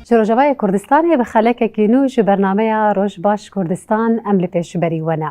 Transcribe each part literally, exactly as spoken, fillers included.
Ji Rojavayê Kurdistanê bi xelekekî nû ji bernameya Roj Baş Kurdistan em li pêşberî we ne.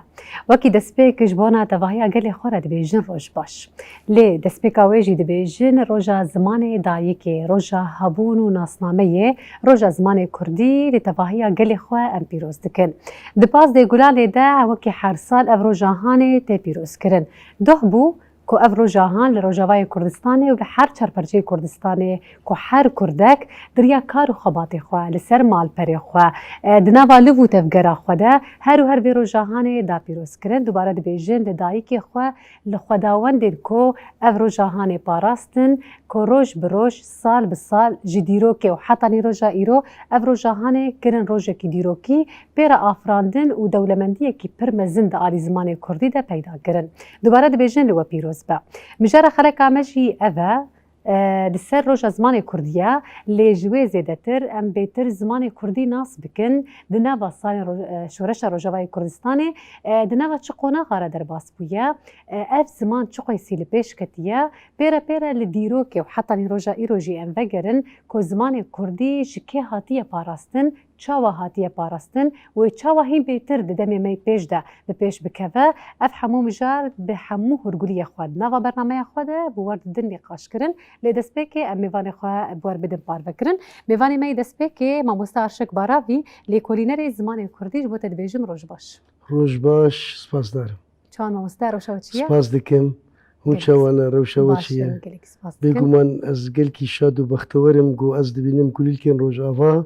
Wekî destpêk ji bona tevahiya gelê xwe re dibêjin Roj Baş. Lê destpêka wê jî dibêjin roja zimanê dayikê, roja hebûn û nasnameyê, roja zimanê kurdî li tevahiya gelê xwe em pîroz dikin. Di pazdeh Gulanê de wekî her sal ev roja hanê tê pîrozkirin. Doh bû, ku ev roja han li Rojavayê Kurdistanê û li her çar perçeyê Kurdistanê ku her kurdek di riya kar û xebatê xwe, li ser malperê xwe, e, di nava liv û tevgera xwe de her û her vê roja hanê da pîrozkirin. Dubare dibêjin li dayikê xwe, li xwedawendên ku ev roja hanê parastin, ku roj bi roj, sal bi sal ji dîrokê û hetanî roja îro ev roja hanê kirin rojekî dîrokî, pê re afirandin û dewlemendiyekî pir mezin di alî zimanê kurdî de peyda kirin. Dubare dibêjin li we pîroz be. Mijara xeleka me jî ev e, e, li ser roja zimanê kurdî ye, lê ji wê zêdetir em bêtir zimanê kurdî nas bikin. Di nava salên ro-, e, şoreşa Rojavayê Kurdistanê, e, di nava çi qonaxa re derbas bûye, e, ev ziman çi qeysî li pêş ketiye, pê re pê re li dîrokê û hetanî roja îro jî em vegerin ku zimanê kurdî ji kê hatiye parastin, çawa hatiye parastin û ê çawa hîn bêtir di demê me yê pêş de bi pêş bikeve. Ev hemû mijar bi hemû hûrguliyê xwe di nava bernameya xwe de bi we re didin nîqaşkirin. Lê destpêkê em mêvanê xwe bi we re bidin parvekirin. Mêvanê me yê destpêkê mamoste Arşek Baravî, lêkolînerê zimanê kurdî, ji bo te dibêjim roj baş. Roj baş, spasdar im. Çawan mamoste, rewşa we çi ye? Spas dikim. Hûn çawa ne, rewşa we çi ye? Baş im, gelekî spas dikim. Bêguman ez gelkî şad û bextewer im ku ez dibînim kulîlkên Rojava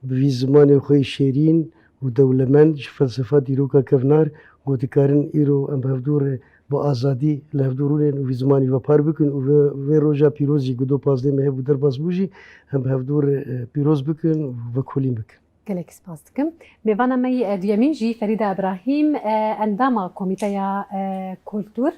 bi vî zimanê xwe yê şêrîn û dewlemend ji felsefa dîroka kevnar ku dikarin îro em bi hevdû re bi azadî li hevdû rûnên û vî zimanî ve par bikin û vê, vê roja pîroz jî ku do pazdeh mehê bû derbas bû jî em bi hevdû re, e, pîroz bikin û vekolîn bikin. Gelek spas dikim. Mêvana me yê, e, duyemîn jî Ferîda Ibrahîm, e, endama Komîteya, e, Kultur,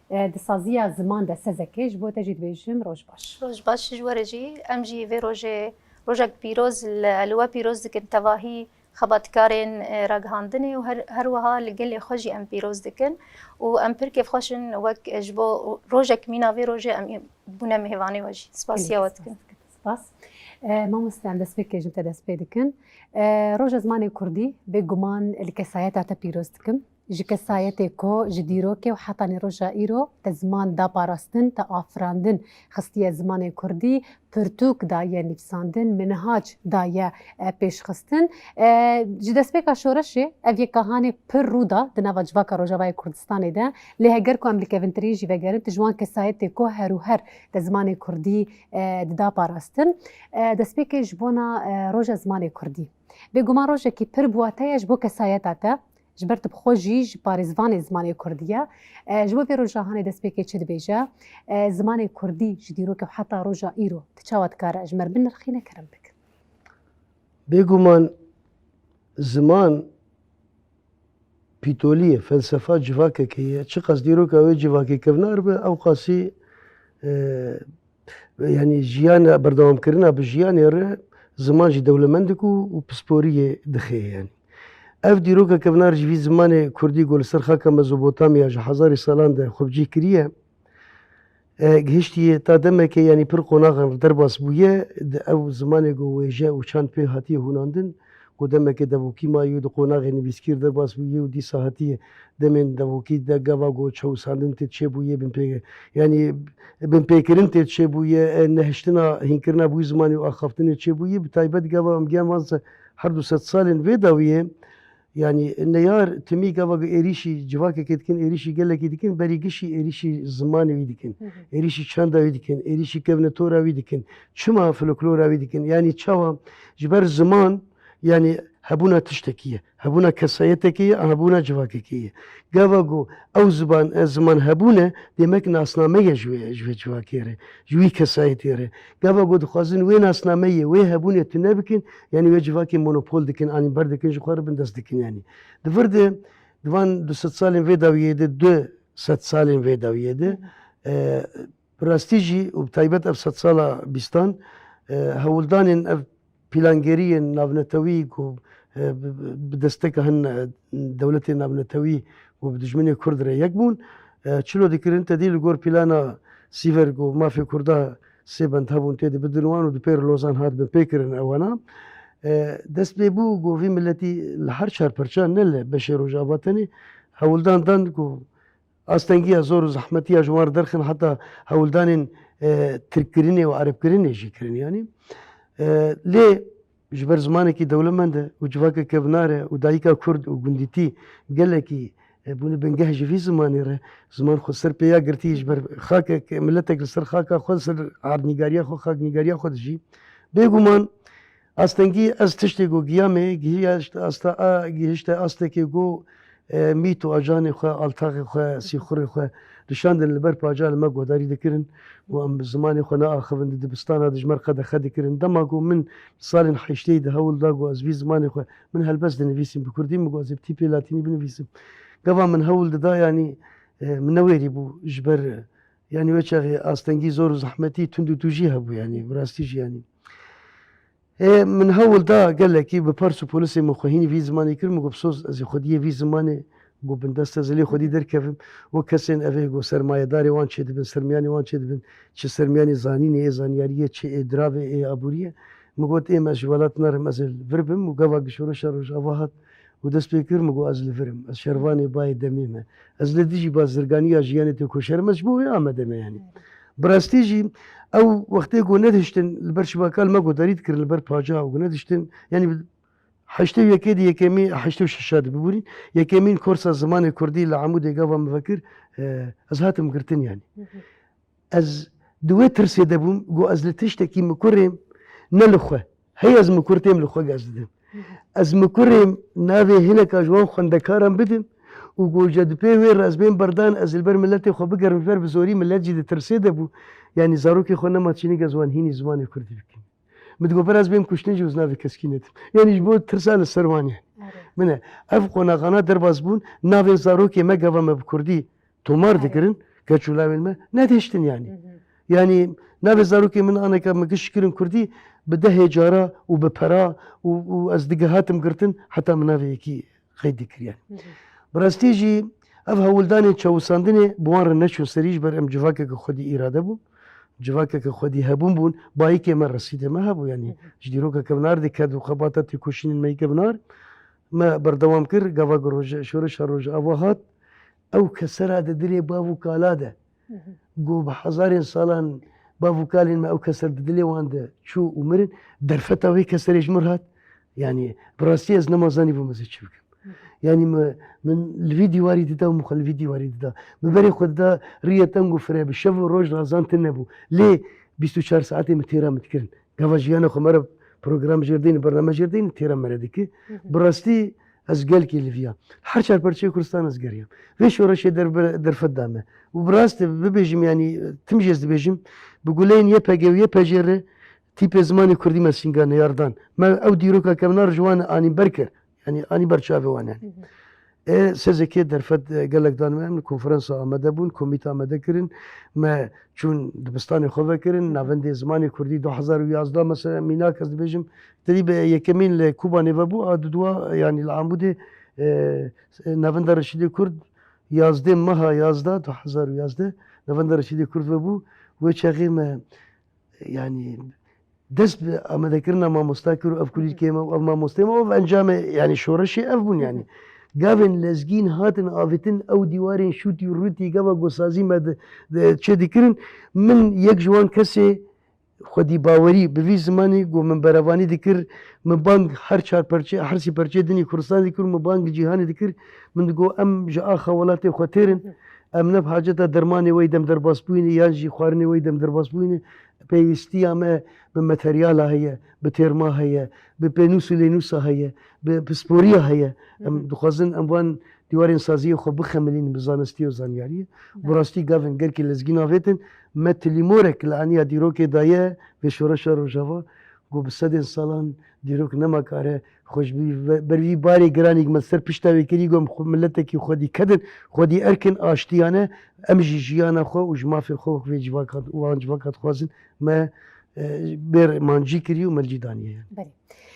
e, di saziya ziman de sezek e, ji bo te jî dibêjim roj baş. Roj baş ji we re jî. Em jî vê rojê rojek pîroz li, li we pîroz dikin, tevahî xebatkarên, e, ragihandinê û her, her wiha li gelê xwe jî em pîroz dikin û em pir kêfxweş in wek, e, ji bo rojek mîna vê rojê em bûne mêvanê we jî. Spasiya we dikin. Gelek spas dikim. Spas. E, mamoste, em destpêkê ji te dest pê dikin. E, Roja Zimanê Kurdî, bêguman li kesayeta te pîroz dikim. Ji kesayetê ku ji dîrokê û hetanî roja îro te ziman da parastin, te afirandin, xistiye zimanê kurdî, pirtûk daye nivîsandin, minhac daye, e, pêşxistin. E, ji destpêka şoreşê ev yeka hanê pir rû da di nava civaka Rojavayê Kurdistanê de. Lê heger ku em li kevintirîn jî vegerin, tu ji wan kesayetê ku her û her te zimanê kurdî, e, dida parastin. E, destpêkê ji bona, e, Roja Zimanê Kurdî. Bêguman rojekî pir bi wate ye ji bo kesayeta te. Ji ber tu bi xwe jî ji parêzvanê zimanê kurdî ye. E, ji bo vê roja hanê destpêkê çi dibêje? E, zimanê kurdî ji dîrokê û heta roja îro tu çawa dikare ji me re binirxîne, kerem bikin. Bêguman ziman pîtolî ye, felsefa civakekê ye. Çiqas dîroka wê civakê kevnar be, ew qasî, e, yanî jiyana, berdewamkirina bi jiyanê re ziman jî dewlemend dike û, û pisporiyê dixe yanî. Ev dîroka kevnar ji vî zimanê kurdî ku li ser xaka Mezopotamya ji hezarê salan de xwe bi cih kiriye, e, gihiştiye ta demekê, yanî pir qonaxan derbas bûye, di ew zimanê ku wêje û çand pê hatiye hûnandin, ku demekê devokî maye û di qonaxê nivîskî re derbas bûye û dîsa hatiye demên devokî de gava ku çewisandin tê çêbûye, binpê-, yanî binpêkirin tê çêbûye, e, nehiştina hînkirina bi wî zimanê û axaftinê çêbûye, bi taybet gava em giyan van se-, her du sed salên vê dawiyê, yanî neyar timî gava ku êrîşî civakekê dikin, êrîşî gelekî dikin, berî gişî êrîşî zimanê wî dikin, Hı hı. êrîşî çanda wî dikin, êrîşî kevnetora wî dikin. Çima folklora wî dikin? Yanî çawa? Ji ber ziman, yanî hebûna tiştekî ye, hebûna kesayetekê ye, hebûna civakekê ye. Gava ku ew ziban, e, ziman hebûne, demek nasname ye ji wê, ji wê civakê re, ji wî kesayetê re. Gava ku dixwazin wê nasnameyê, wê hebûnê tune bikin, yanî wê civakê monopol dikin, anî ber dikin, ji xwe re bindest dikin yanî. Di vir de, di van du sed salên vê dawiyê de, du sed salên vê dawiyê de, e, bi rastî jî û bi taybet ev sedsala bîstan, e, hewldanên ev pîlangeriyên navnetewî ku, e, bi, bi, bi desteka hin, e, dewletên navnetewî ku bi dijminê Kurd re yek bûn, e, çilo dikirin, te dî li gor pîlana Sîver ku mafê Kurda sê bend hebûn tê de bidin wan û di pêr Lozan hat binpêkirin ewana. E, dest pê bû ku vî miletî li her çar perçan, ne li beşê Rojava tenê, hewldan dan ku astengiya zor û zehmetiya ji wan re derxin, heta hewldanên, e, tirkkirinê û erebkirinê jî kirin yanî. E, lê ji ber zimanekî dewlemend e û civakeke binar e û dayika kurd û gundîtî gelekî, e, bûne bingeh ji vî zimanê re, ziman xwe ser pê ya girtî ji ber xakek, miletek li ser xaka xwe, li ser erdnîgariya xwe, xaknîgariya xwe dijî. Bêguman astengî ez tiştê ku giya me gihişt asta a, gihişte astekê ku, e, mît û ajanê xwe, altaxê xwe, sîxurê xwe dişandin li ber paca li me guhdarî dikirin. Ku em bi zimanê xwe neaxivin, di dibistana de ji me re qedexe dikirin. Dema ku min salên heştê de hewl da ku ez vî zimanê xwe, min helbest dinivîsîm bi kurdî, min got ez ê bi tîpê latînî binivîsim. Gava min hewl dida, yanî, e, min newêrî bû ji ber, e, yanî wê çaxê astengî zor û zehmetî, tund û tûjî hebû, yanî bi rastî jî, yanî. Ê, min hewl da gelekî bi pers û polisê min xwe hînî vî zimanê kir, min got, "Soz, ez ê xwediyê vî zimanê, got, bindest ez ê lê xwedî derkevim." Wek kesên evê, got, sermayedarê wan çêdibin, sermiyanê wan çêdibin, çi sermiyanê zanînê, ê zanyariyê, çi ê diravê, ê aboriyê. Min got, "Ê, me ji welat nerim, ez ê li vir bim." Û gava ku şoreşa Rojava hat û dest pê kir, min got, "Ez li vir im, ez şervanê bayê demê me. Ez li dijî bazirganiya jiyanê tê koşer im, ez ji bo wê amade me, yanî." Bi rastî jî ew wextê ku nedihiştin, li ber şibaka li me guhdarî dikirin, li ber paca û ku nedihiştin, yanî heştê û yekê de yekemî, heştê û şeş de bibûrîn, yekemîn korsa zimanê kurdî li Amûdê gava min vekir, e, ez hatim girtin yanî. Hı hı. Ez di wê tirsê de bûm, got ez li tiştekî mikurêm, ne li xwe. Hey ez mikur têm li xwe gez didim. Hı hı. Ez mikurêm navê hineka ji wan xwendekaran bidim û got ji dipê wê re ez bên berdan, ez li ber miletê xwe bigerim, ji ber bi zorî milet jî di tirsê de bû. Yanî zarokê xwe nema çînik ez wan hînî zimanê kurdî bikim. Min digot, "Bira ez bêm kuştin jî ez navê keskî nedim." Yanî ji bo tirsa li ser wan ye. Erê. Min e. Ev qonaxana derbas bûn, navên zarokê me gava me bi kurdî tomar Erê. dikirin, keç û lawên me nedihiştin yanî. Hı hı. Yanî navê zarokê min aneka min giş kirin kurdî bi dehê cara û bi pera û, û ez digihatim girtin heta min navê yekî qeyd dikiriye. Hı hı. Bi rastî jî ev hewldanên çewisandinê bi wan re neçûn serî, ji ber em civakeke xwedî îrade bûn, civakeke xwedî hebûn bûn, bayikê me, resîdê me hebû, yanî Hı hı. ji dîrokeke min ar diket û xebata têkoşînên me yike min ar me berdewam kir, gava ku roje-, şoreşa Rojava hat, ew kesera di dilê bav û kala de, Hı hı. ku bi hezarên salan bav û kalên me ew keser di dilê wan de çû û mirin, derfeta wê keserê ji mir hat, yanî bi rastî ez nema zanîbûm ez ê çi bikim. Yanî min, min li vî dîwarî dida û min xwe li vî dîwarî dida. Min berê xwe dida riyê teng û fire, bi şev û roj razan tune bû. Lê bîst û çar saetê min têra min dikirin. Gava jiyana xwe me re program jêr deyne, bername jêr deyne, têra me re dike. Hı hı. Bi rastî ez gelkî li viya. Her çar perçeyê Kurdistan ez geriyam. Vê şoreşê derbe-, derfet da me. Û bi rastî bibêjim, yanî tim jî ez dibêjim, bi guleyên Y P G û Y P J re tîpê zimanê kurdî me sînga neyar dan. Me ew dîroka kevnar ji wan anî ber kir. Yanî anî ber çavê wan yanî. Hı hı. E, sezekê derfet, e, gelek dan me, em li konferansa amade bûn, komîte amade kirin, me çûn dibistanê xwe vekirin, Hı hı. navendê zimanê kurdî du hezar û yazdeh mesela mînak ez dibêjim, tedî be yekemîn li Kobanê vebû, a dudwa, yanî li Amûdê, e, navenda Reşîdê Kurd, yazdeh meha yazdeh, du hezar û yazdeh, navenda Reşîdê Kurd vebû, wê çaxê me, yanî dest bi amadekirina mamosta kir û ev kulîlkê me û ev mamosteyê me û ev encamê, yanî şoreşê ev bûn yanî. Gavên lezgîn hatin avêtin ew dîwarên şûtî û rûtî gava gosazî me di, di, çê dikirin. Min yek ji wan kesê xwedî bawerî bi vî zimanî ku min berevanî dikir, min bang her çar perçe, her sî perçeyê dinê Kurdistanê dikir û min bang cîhanê dikir. Min digot em ji axa welatê xwe têr in. Em ne bi haceta dermanê wey dem derbasbûyî ne yan jî xwarinê wey dem derbasbûyî ne. Pêwîstiya me bi materyala heye, bi têrma heye, bi pênûs û lênûsa heye, bi pisporiya heye. Em Hı hı. dixwazin em van dîwarên saziyê xwe bixemilînin bi zanistî û zanyariyê. Bi Belê. rastî gavên gelkî lezgîn avêtin, me tilîmorek li aniya dîrokê daye vê şoreşa Rojava, ku bi sedên salan dîrok nema kare xwe ji vî ve-, ber vî barê giranî ku me ser pişta wê kirî, ku em xwe miletekî xwedî kedin, xwedî erkin, aştiyane, em jî jiyana xwe û ji mafê xwe wek vê civaka, wan civaka dixwazin me, e, bêr mancî kirî û me li cî daniye. Belê.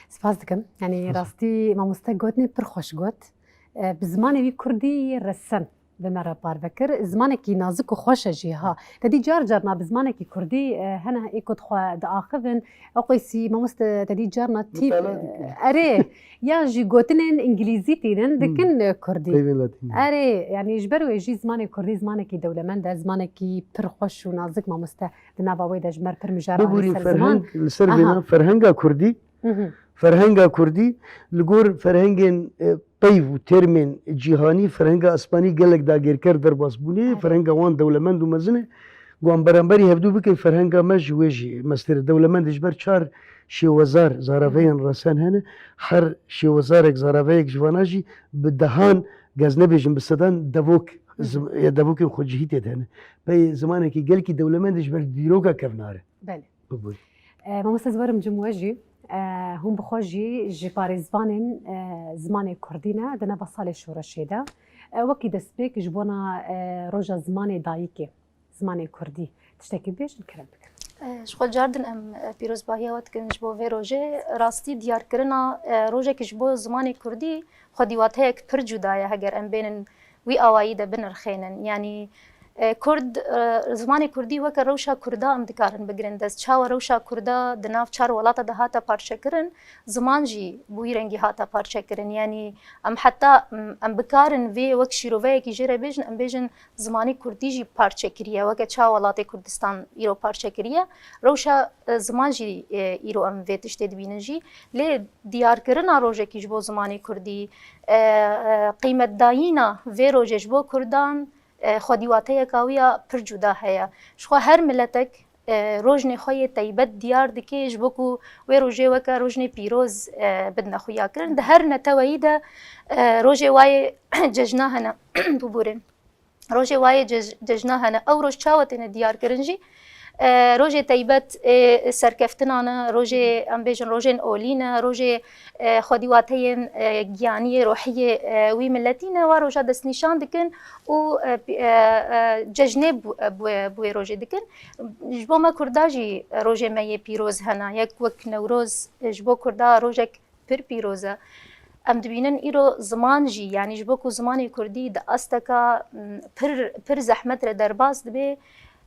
Spas dikim. Yanî Spas. rastî mamoste gotinê pir xweş got. E, bi zimanê wî kurdî resen. bi me re parve kir. Zimanekî nazik û xweş e jî ha. Te dî car carna bi zimanekî kurdî, e, hene ê ku dixwe diaxivin. Ew qeysî mamoste te dî carna tî-, Mitala dikin. Erê, ya jî gotinên îngilîzî tînin, Hmm. dikin, e, kurdî. Peyvên latînî. Erê, yanî ji ber wê jî zimanê kurdî zimanekî dewlemend e, zimanekî pir xweş û nazik mamoste di nava wê de ji me re pir mijar anî Biborî ser ziman. ferheng, li ser Aha. vêna ferhenga kurdî, Mhm. Ferhenga kurdî li gor ferhengên, e, peyv û termên cîhanî, ferhenga espanî gelek dagirker derbas bûne, Erê. ferhenga wan dewlemend û mezin e. Wan beramberî hevdû bikin, ferhenga me ji wê jî mestir e. Dewlemend e ji ber çar şêwezar zaraveyên Hı hı. resen hene. Her şêwezarek zaraveyek ji vana jî bi dehan, gez nebêjin bi sedan devok, Hı hı. zim-, ya devokên xwecihî tê de hene. Pey zimanekî gelkî dewlemend e ji ber dîroka kevnar e. Belê. Bibû. E, mamoste ez werim cim we jî, e, hûn bi xwe jî ji parêzvanên, e, zimanê kurdî ne di nava salê şoreşê de. E, wekî destpêk ji bona, e, roja zimanê dayikê, zimanê kurdî tiştekî bêjin, kerem bikin. E, ji xwe car din em, e, pîrozbahiya we dikin ji bo vê rojê. Rastî diyarkirina, e, rojekî ji bo zimanê kurdî xwedî wateyek pir cuda ye heger em bênin wî awayî de binirxênin. Yanî, e, kurd, e, zimanê kurdî weke rewşa kurda em dikarin bigirin dest. Çawa rewşa kurda di nav çar welata de hate parçekirin, ziman jî bi wî rengî hate parçekirin. Yanî em heta, m, em bikarin vê wek şîroveyekî jê re bêjin, em bêjin zimanê kurdî jî parçe kiriye, weke çawa welatê Kurdistan îro parçe kiriye. Rewşa, e, ziman jî, e, îro em vê tiştê dibînin jî. Lê diyarkirina rojekî ji bo zimanê kurdî, e, e, qîmetdayîna vê rojê ji bo kurdan, e, xwedî wateyeka wî ya pir cuda heye. Ji xwe her miletek, e, rojnê xwe yê teybet diyar dike, ji bo ku wê rojê weke rojnê pîroz, e, bidine xuyakirin. Di her neteweyî de, e, rojê wayê cejna hene. Bibûrin. Rojê wayê cej-, cejna hene. Ew roj çawa têne diyarkirin jî, e, rojê teybet ê serkeftinan e, rojê, em bêjin, rojên olî ne, rojê, e, xwedîwateyên, e, giyaniyê, rohiyê, e, wî miletî ne. Wa roja destnîşan dikin û, e, pî-, e, e, cejnê bi, e, bi, bi wê rojê dikin. Ji bo me kurda jî rojê me yê pîroz hene. Yek wek Newroz, e, ji bo kurda rojek pir pîroz e. Em dibînin îro ziman jî, yanî ji bo ku zimanê kurdî di asteka, m, pir, pir zehmet re derbas dibe,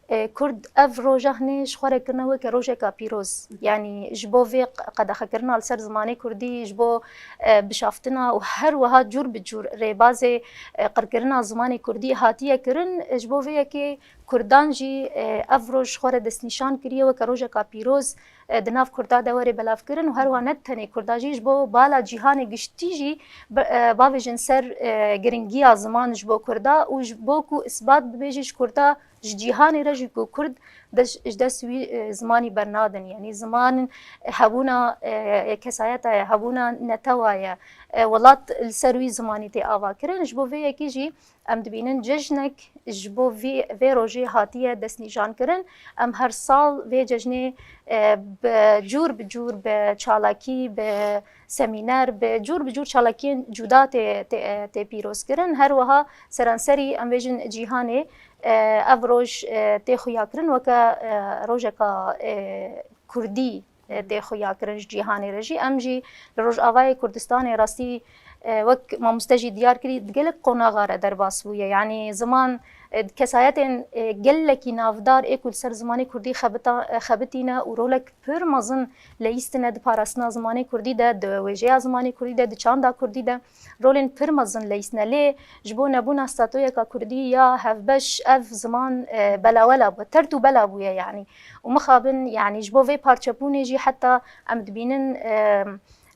e, kurd ev roja hinê ji xwe re kirine weke rojeka pîroz. Yanî ji bo vê q-, qedexekirina li ser zimanê kurdî, ji bo, e, bişaftina û her wiha cûr bi cûr rêbazê, e, qirkirina zimanê kurdî hatiye kirin, e, ji bo vê yekê kurdan jî, e, ev roj ji xwe re destnîşan kiriye weke rojeka pîroz, e, di nav kurda de were belavkirin û her wiha ne tenê kurda jî, ji bo bala cîhanê giştî jî bi-, e, bavêjin ser, e, giringiya ziman ji bo kurda û ji bo ku isbat bibe jî ji kurda, ji cîhanê re jî ku kurd de-, ji dest wî, e, zimanî bernadin. Yanî ziman hebûna, e, kesayeta ye, hebûna netewa ye, e, welat li ser wî zimanî tê avakirin. Ji bo vê yekê jî em dibînin cejnek ji bo vî, vê rojê hatiye destnîşankirin. Em her sal vê cejnê, e, bi cûr bi cûr, bi çalakî, bi semîner, bi cûr bi cûr çalakiyên cuda tê, tê, tê pîrozkirin. Her wiha seranserî, em bêjin, cîhanê, e, ev roj, e, tê xuyakirin weke, e, rojeka, e, kurdî, e, tê xuyakirin ji cîhanê re jî. Em jî li Rojavayê Kurdistanê rastî, e, wek mamoste jî diyar kirî, di gelek qonaxa re derbas bûye. Yanî ziman, e, kesayetên, e, gelekî navdar ê ku li ser zimanê kurdî xebita-, e, xebitîne û rolek pir mezin leyîstine di parastina zimanê kurdî de, di wêjeya zimanê kurdî de, di çanda kurdî de rolên pir mezin leyîstine. Lê ji bo nebûna statoyeka kurdî ya hevbeş ev ziman, e, belawela bû, tert û bela bûye yanî. Û mixabin, yanî ji bo vê parçebûnê jî heta em dibînin, e,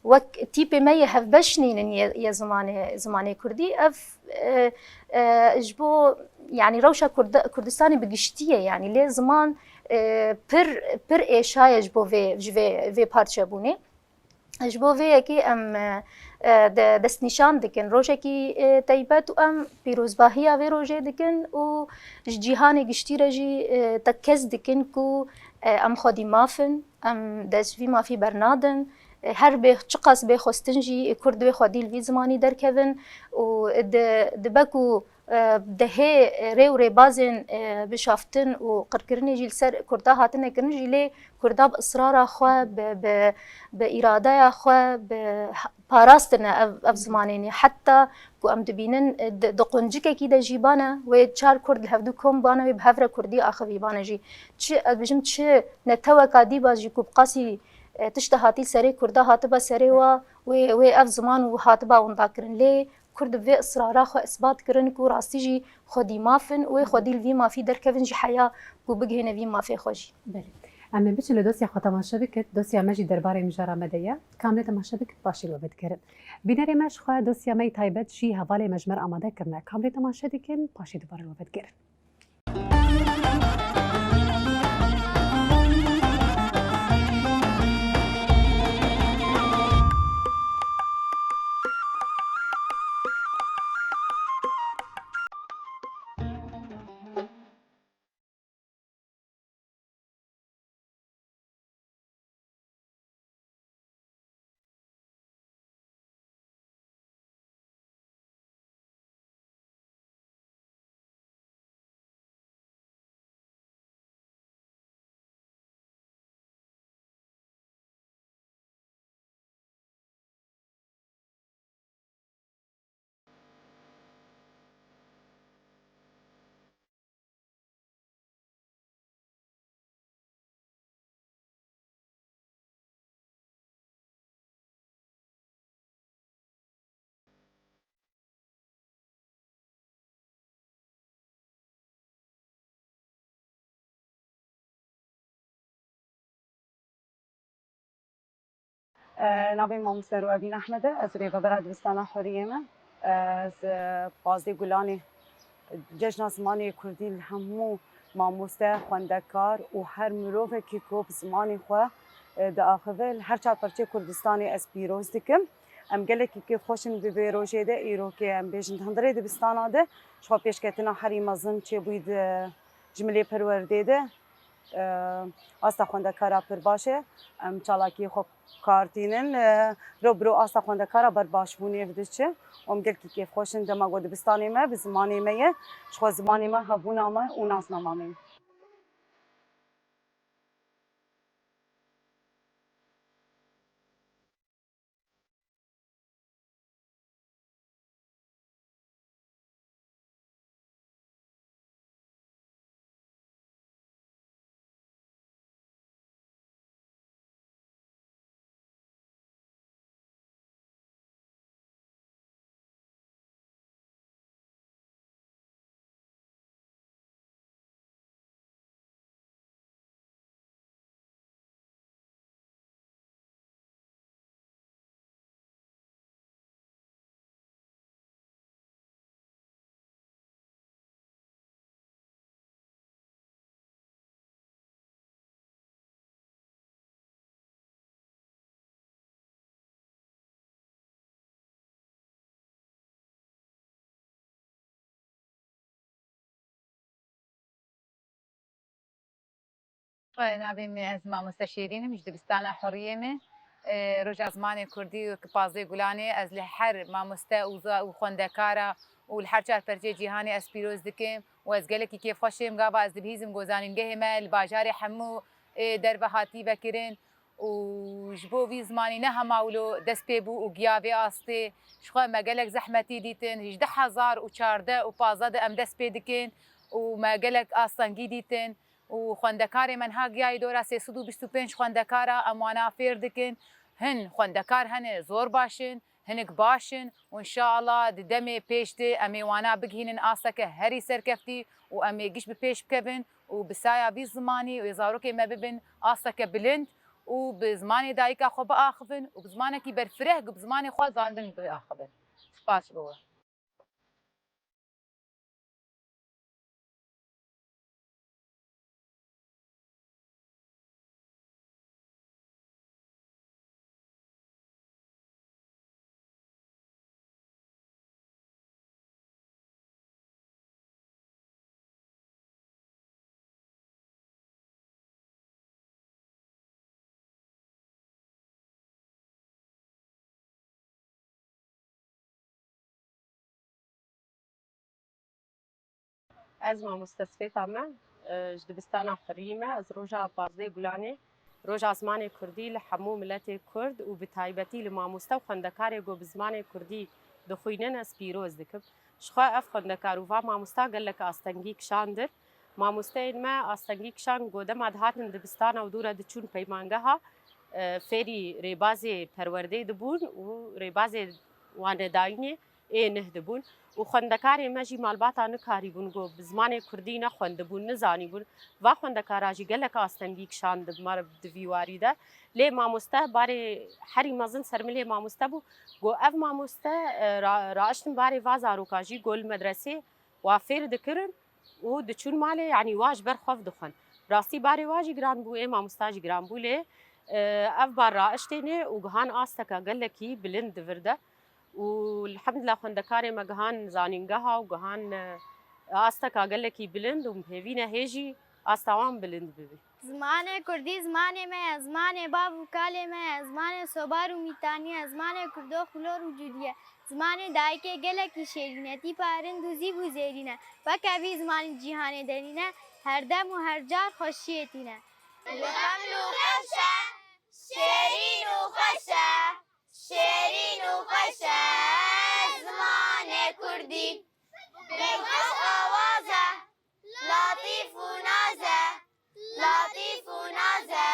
wek tîpê me yê hevbeş nînin yê, yê zimanê, zimanê kurdî. Ev, e, e, ji bo, yanî rewşa Kurda-, Kurdistanê bi giştî ye, yanî lê ziman, e, pir, pir êşa ye ji bo vê, ji vê, vê parçebûnê. Ji bo vê yekê em, e, e, de-, destnîşan dikin rojekî, e, teybet û em pîrozbahiya vê rojê dikin û ji cîhanê giştî re jî, e, tekez dikin ku, e, em xwedî maf in, em dest ji vî mafî bernadin. E, her bê, çiqas bê xwestin jî, e, kurd divê xwedî li vî zimanî derkevin û di-, dibe ku e, dehê rê û rêbazên, e, bişaftin û qirkirinê jî li ser kurda hatine kirin jî, lê kurda bi israra xwe, bi, bi, bi îradeya xwe, bi ha-, parastine ev, ev zimanênê. Heta Ku em dibînin, e, di, di quncikekî de jî bane, wê çar Kurd li hevdû kom bane, wê bi hev re Kurdî axivî bane jî. Çi, ez bêjim, çi neteweka dîba jî ku bi qasî, e, tişta hatî serê Kurda hatiba serê wa, wê, wê ev ziman û hatiba winda kirin. Lê Kurd bi vê israra xwe isbat kirin ku rastî jî xwedî maf in û wê xwedî li vî mafî derkevin ji heya ku bigihîne vî mafê xwe jî. Belê. Em ê biçin li dosya xwe temaşe bikin. Dosya me jî derbarê mijara me de ye. Kamlê temaşe bikin, paşî li we vedigerin. Bînerê me ji xwe dosya me yî taybet jî hevalê me ji me re amade kirine. Kamlê temaşe dikin, paşî dubarê li we vedigerin. E, navê mamoste Rûevîn Ehmed e, ez rêvebera dibistana Huriyê me. E, ez, e, pazdeh Gulanê Cejna Zimanê Kurdî li hemû mamoste, xwendekar û her mirovekî ku bi zimanê xwe, e, diaxive, li her çar perçê Kurdistanê ez pîroz dikim. Em gelekî kêfxweş in bi vê rojê de, îro ke em bêjin di hundirê dibistana de, ji xwe pêşketina herî mezin çêbûyî di cimilê perwerdê de. E, asta xwendekara pir baş e. Em çalakiyê xwe kartînin. E, ro bi ro asta xwendekara ber başbûnê ve diçe. Em gelkî kêfxweş in dema ku dibistanê me bi zimanê me ye. Ji xwe zimanê me, hebûna me û nasnama me ye. Navê min, ez mamoste Şêrîn im, ji dibistana Huriyê me. E, Roja Zimanê Kurdî ki pazdeh Gulanê, ez li her mamoste û za-, û xwendekara û li her çar perçê cîhanê ez pîroz dikim û ez gelekî kêfxweş im. Gava ez dibihîzim ku zanîngehê me li bajarê hemû, e, derve hatî vekirin û ji bo vî zimanî ne hema wilo dest pê bû û giya vê astê. Ji xwe me gelek zehmetî dîtin, hejdeh hezar û çardeh û pazdeh de em dest pê dikin û me gelek astengî dîtin û xwendekarê me niha giyayî dora sê sed û bîst û pênc xwendekara em wana fêr dikin. Hin xwendekar hene zor baş in, hinek baş in û înşeallah di demê pêş de em ê wana bigihînin asteke herî serkeftî û em ê giş bi pêş bikevin û bi saya vî zimanî wê zarokê me bibin asteke bilind û bi zimanê dayika xwe biaxivin û bi zimanekî berfireh ku bi zimanê xwe zandin biaxivin. Spas bo we. Ez mamoste Sifêta me, e, ji dibistana Xurî me. Ez roja pazdeh Gulanê, roja zimanê Kurdî li hemû miletê Kurd û bi taybetî li mamoste û xwendekarê ku bi zimanê Kurdî Dixwînin, ez pîroz dikim. Ji xwe ev xwendekar û va mamosta gelek astengî kişandin. Mamosteyên me astengî kişand ku dema dihatin dibistana û dû re diçûn peymangeha, e, fêrî rêbazê perwerdeyê dibûn û rêbazê wanedayînê ê nih dibûn. Û xwendekarê me jî malbata nikarîbûn ku bi zimanê kurdî nexwendibûn, nizanîbûn. Va xwendekara jî gelek astengî kişand bi me re di vî warî de. Lê mamoste barê herî mezin ser min lê mamoste bû. Got, ev mamoste, e, ra-, raiştin barê va zaroka jî, got, li medresê wa fêr dikirin û diçûn malê, yanî wa ji ber xwe dixwend. Rastî barê wa jî giran bû, ê mamosta jî giran bû, lê, e, ev bar raiştêne û gihan asteka gelekî bilind di vir de. Û elhamdulillah xwendekarê me gihan zanîngeha û gihan, e, asteka gelekî bilind û hêvî ne hê jî asta wan bilind bibe. Zimanê kurdî zimanê me ye, zimanê bav û kalê me ye, zimanê sobar û mîtanî ye, zimanê kurdox û lor û cûdî ye, zimanê dayikê gelekî şêrîn e, tîpa rind û zîv û zêrîn e, weke vî zimanî cîhanê de nîne, her dem û her car xweşiyê tîne. Li xem lûqeş e, şêrîn û xweş e, şêrîn û xweş e zimanê kurdî. Bêxweş awaz e, latîf û naz e, latîf û naz e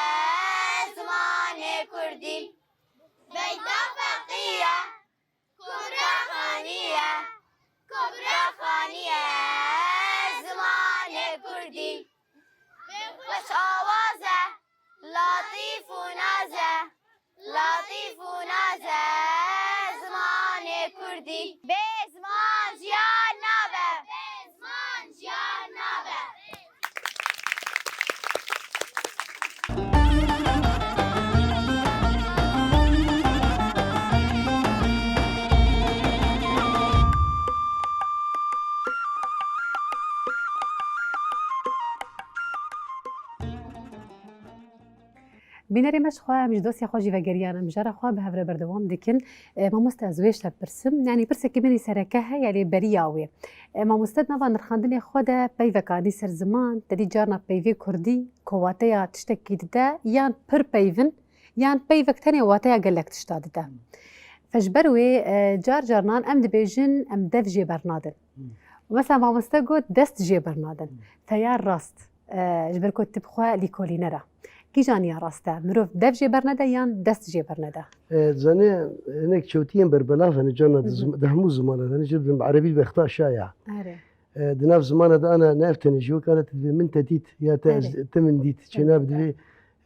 zimanê kurdî. Beyta feqî ye, kubra xanî ye, kubra xanî ye zimanê kurdî. Bêxweş awaz e, latîf û naz e, latîf û naz e zimanê kurdî. Bê ziman jiyan nabe. Bê ziman jiyan nabe. Bînerê me ji xwe, em ji dostê xwe jî vegeriyan, em ji re xwe bi hev re berdewam dikin. E, mamoste, ez wê ji te pirsim. Yanî pirsekî min î sereke heye lê beriya wê. E, mamoste di nava nirxandinê xwe de peyvek anî ser ziman, te dî carna peyvê kurdî ku wateya tiştekî dide yan pir peyv in, yan peyvek tenê wateya gelek tişta dide. Fe ji ber wê, e, car carnan em dibêjin em dev jê bernadin. Û mesela mamoste got dest jê bernadin. Fe ya rast, e, ji ber ku tu bi xwe lîkolîner e. Kîjan ya rast e? Mirov dev jê bernede yan dest jê bernede? E, zanê, hinek çewtiyên berbelav hene, carna di zim-, di hemû zimanan hene, jê dibin bi erebî bexta şaya. Erê. E, di nav zimana de ana ne ev tenê jî wek ana tu dibê min te dît ya te ez, erê, te min dît. Çênabe divê,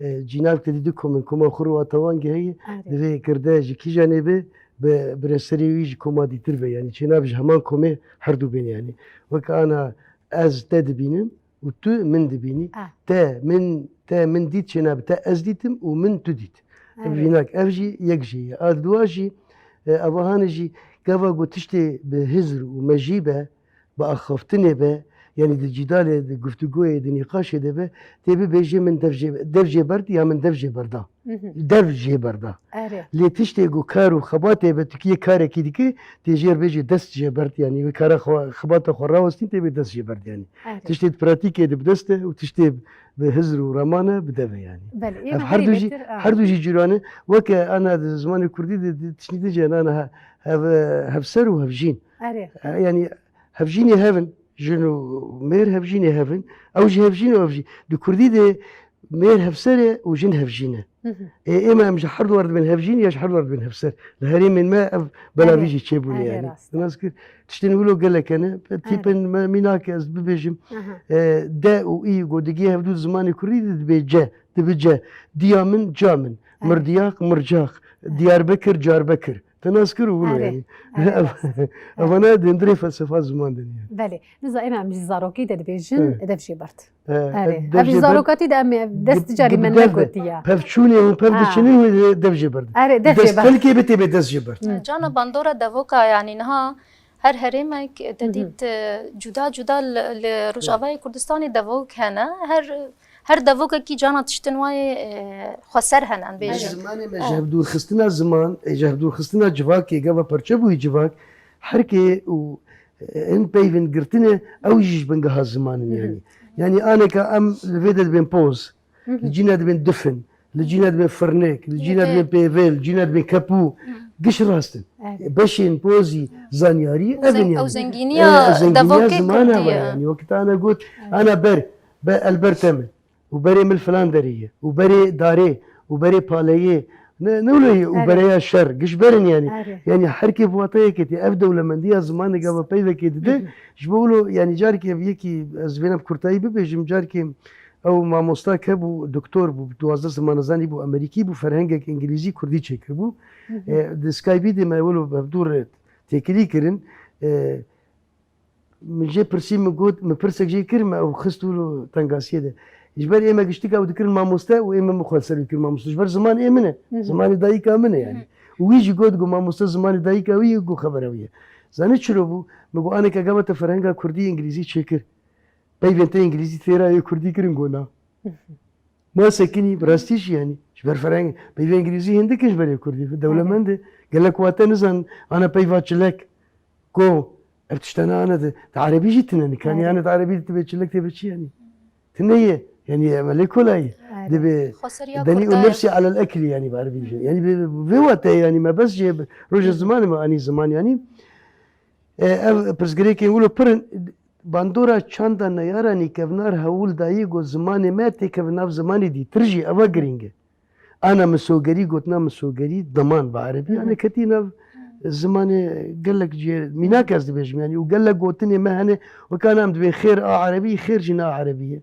e, cînavke dî du kom in, koma xwe rû a te wan geheyî, erê, divê girde ji kîjanê be, bi, bi reserê wî ji koma dîtir be. Yanî çênabe ji heman komê herdu bên yanî. Wek ana ez te dibînim û tu min dibînî. Ah. Te min, te min dît çênabe te ez dîtim û min tu dît. Ev, erê, vînak, ev jî yek jê ye. A diduwa jî, e, avahanê jî gava ku tiştê bi hizr û mejî be, bi axaftinê be, yanî di cîdalê, di guftûgoyê, di nîqaşê de be, tê bibêje min dev jê, dev jê berd ya min dev jê berda. Mhm. Dev jê berda. Erê. Lê tiştê ku kar û xebatê be, tu kî yê karekî dikî, tê jê re bêjê dest jê berd, yanî wê kara xwe, xebata xwe rawestîn, tê bê dest jê berd yanî. Erê. Tiştê di pratîkê de bi dest e û tiştê bi hizr û remane bi dev e yanî. Belê, ev ê me her du herî jî, bêtir, a, her du jî cîran e. Weke ana di zimanê kurdî de, di tiştî din jî ana he-, hev-, hevser û hevjîn. Erê. E, yanî hevjînê hev in, jin û mêr hevjînê hev in. Ew jî hevjîn û ev jî. Di kurdî de mêr hevser e û jin hevjîn e. Hı hı. Ê, ême em ji her du wer dibin hevjîn ya ji her du wer dibin hevser. Li herêmên me ev belavî, erê, jî çêbûne, erê, yanî. Rast e. Nas kir, tiştên wilo gelek hene. Erê. Tîpên me mînak e ez bibêjim. Aha. E, de û î, ku digê hevdû di zimanê kurdî de dibe ce, dibe ce. Diya min, ca min. Erê. Mirdiyaq, mircaq. Erê. Diyarbekir, carbekir. Te nas kir û wilo, erê, yanî. Erê, rast. Evana di hundirê felsefa ziman de ne. Belê. Niza ême em ji zarokî de dibêjin, evet, dev jê berd. He, erê. Ev ji zarokatî de em ê, ev dest carî me negotiye. Pevçûnê hûn pev diçinin, hûn dev jê berdin. Erê, dev jê berd. Dest felkê be tê bê dest jê berd. Hı. Cana bandora devoka, yanî niha her herêmek te dît, e, cuda cuda li, li Rojavayê Kurdistanê devok hene. Her, her devokekî cana tiştin wayê, e, xweser hene, em bêjin. Zimanê me ji hevdûrxistina ziman, e, ji hevdûrxistina civakê, gava perçe bûyî civak, herkê û, e, hin peyvên girtine, ew jî ji bingeha ziman in, yanî. Yanî aneka em li vê de dibên poz, li cîna dibên difin, li cîna dibên firnêk, li cîna dibên pêvê, li cîna dibên kepû. Giş rast in. Beşên pozî zanyarî ev in yani. Ew zengîniya devokê kurdî ye yani. Wekî te ana got, ana ber, be elberte min. Û berê min li filan derê ye. Û berê darê. Û berê paleyê. Ne, ne wilo ye. Û bereya şer. Giş ber in yani. Yani her kê bi wateyekê tê. Ev dewlemendiya zimanê gava peyvekê dide. Ji bo wilo yani carkê ev yekî ez vêna bi kurtayî bibêjim. Carkê ew mamosta ke bû, doktor bû, duwazdeh ziman zanî bû, Amerîkî bû, ferhengek îngilîzî kurdî çêkiribû. E, di Skypeî de me wilo hevdû re têkilî kirin. E, Min jê pirsî, min got, min pirsek jê kir, me ew xist wilo tengasiyê de. Ji ber ê me giştika ew dikirin mamoste û ê me min xwe li ser wî kir mamoste. Ji ber ziman ê min e. Zimanê dayika min e yani. Û wî jî got, got mamoste zimanê dayika wî ye, got xebera wî ye. Zanî çilo bû? Min got aneke gava te ferhenga kurdî îngilîzî çêkir. Peyvên te îngilîzî têra yê kurdî kirin, got na. Ma sekinî, bi rastî jî yani. Ji ber ferheng, peyvê îngilîzî hindik in ji ber yê kurdî. Dewlemend e. Gelek wate nizan, ana peyva çilek. Ko, ev tiştana ana de, de erebî jî tine, nikanî ana de erebî de tibê çilek tê bi çi yani? Tine ye. Yani emelê kolayî. Dibê benî û nefsî alel ekilî yani bi erebî jî. Yani bi, bi, vê wate yani me bes jê bi, roja zimanê me anî ziman yani. E, ev pirsgirêkên wilo pir in, bandora çanda neyara nîkevnar hewl dayî got zimanê me têkeve nav zimanê dîtir jî, eva girîng e. Ana misogerî, gotina misogerî, diman bi erebî, ana ketî nav zimanê gelek cihê, mînak ez dibêjim, yani, û gelek gotinê me hene, weka ana em dibên xêr a erebî, xêr jî na erebî ye.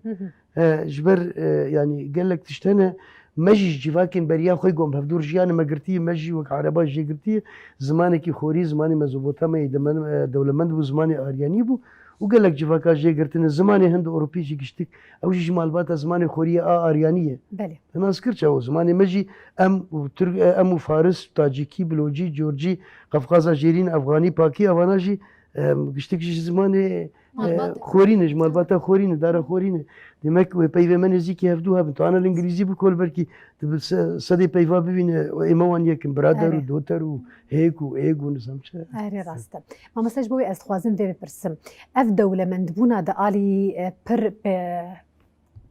E, ji ber, e, yani, gelek tişt hene, me jî ji civakên beriya xwe got, em hevdû jiyane me girtiye, me jî wek ereba jê girtiye, zimanekî xorî, zimanê Mezopotamyayê demen-, e, dewlemend bû, zimanê Aryanî bû û gelek civaka jê girtine. Zimanê Hind û Ewropî jî giştik, ew jî ji malbata zimanê xorî ye a Aryanî ye. Belê. Te nas kir çawa? Zimanê me jî em û Tirk, em û Faris, Tacîkî, Bilocî, Corcî, Qefqaza Jêrîn, Efxanî, Pakî, evana jî, em, giştik ji zimanê, e, xorî ne, ji malbata xorî ne, dara xorî ne. Demek wê peyvê me nêzîkî hevdû hebin. Tu ana li îngilîzî bikol belkî tu bi se-, sedê peyva bibîne, ê me wan yek in, birader û doter û hêk û êg û nizam çi. Erê rast e. Mamoste ji bo wê ez dixwazim vê bipirsim. Ev dewlemendbûna di alî, e, pir pe-,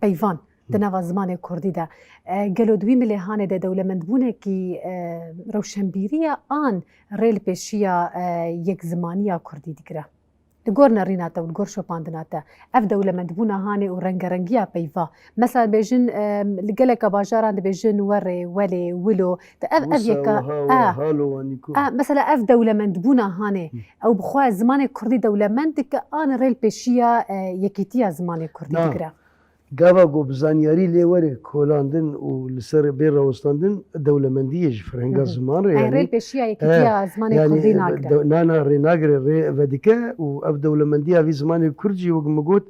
peyvan di nava zimanê kurdî de. E, gelo di wî milê hanê de dewlemendbûnekî, e, rewşenbîrî ye an rê li pêşiya, e, yekzimaniya kurdî digire? Li gor nerîna te û li gor şopandina te, ev dewlemendbûna hanê û rengerengiya peyva, mesela bêjin, e, li geleka bajaran dibêjin werê, welê, wilo, di ev, ev yeka, e, e, mesela ev dewlemendbûna hanê, ew bi xwe zimanê kurdî dewlemend dike an rê li pêşiya, e, yekîtiya zimanê kurdî digire? Gava ku bi zanyarî lê were kolandin û li ser bê rawestandin, dewlemendî ye ji ferhenga ziman re, yanî rê li pêşiya yekîtiya zimanê kurdî nagire. Na, na, rê nagire, rê vedike û ev dewlemendiya vî zimanê kurd jî, wek min got,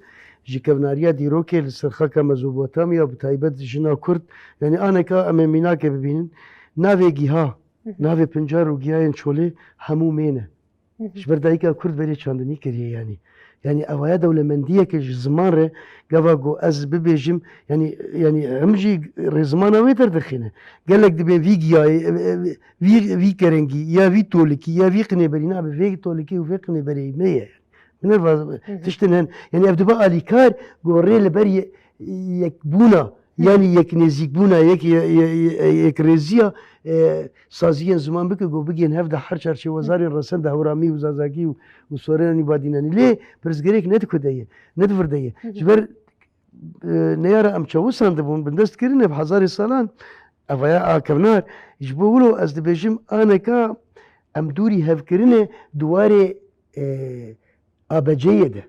ji kevnariya dîrokê li ser xaka Mezopotamya, bi taybet jina kurd, yanî aneka em ê mînakê bibînin, navê gîha, navê pincar û gîhayên çolê hemû mê ne. Ji ber dayika kurd berê çandinî kiriye yanî. Yanî evaya dewlemendiyeke ji ziman re gava ku ez bibêjim, yanî, yanî em jî rêzimana wê derdixîne. Gelek dibên vî giyayê, e, e, vî, vî kerengî ya vî tolikî ya vî qinêberî nabe vê tolikî û vê qinêberî me ye. Min va tiştin hen. Yanî ev dibe alîkar ku rê li ber ye-, yekbûna, yanî yeknêzîkbûna, yek, ye-, ye-, ye-, yekrêziya, e, saziyên ziman bike ku bigihên hev de her çarçewezarên resen de hewramî û zazakî û, û sorenanî badînanî. Lê pirsgirêk ne di ku de ye, ne di vir de ye. Ji ber, e, neyara em çawisan dibûn, bindest kirine bi hezarê salan, evaya a kevnar, ji bo wilo ez dibêjim, aneka em dûrî hevkirine di warê, e, A B C'yê de.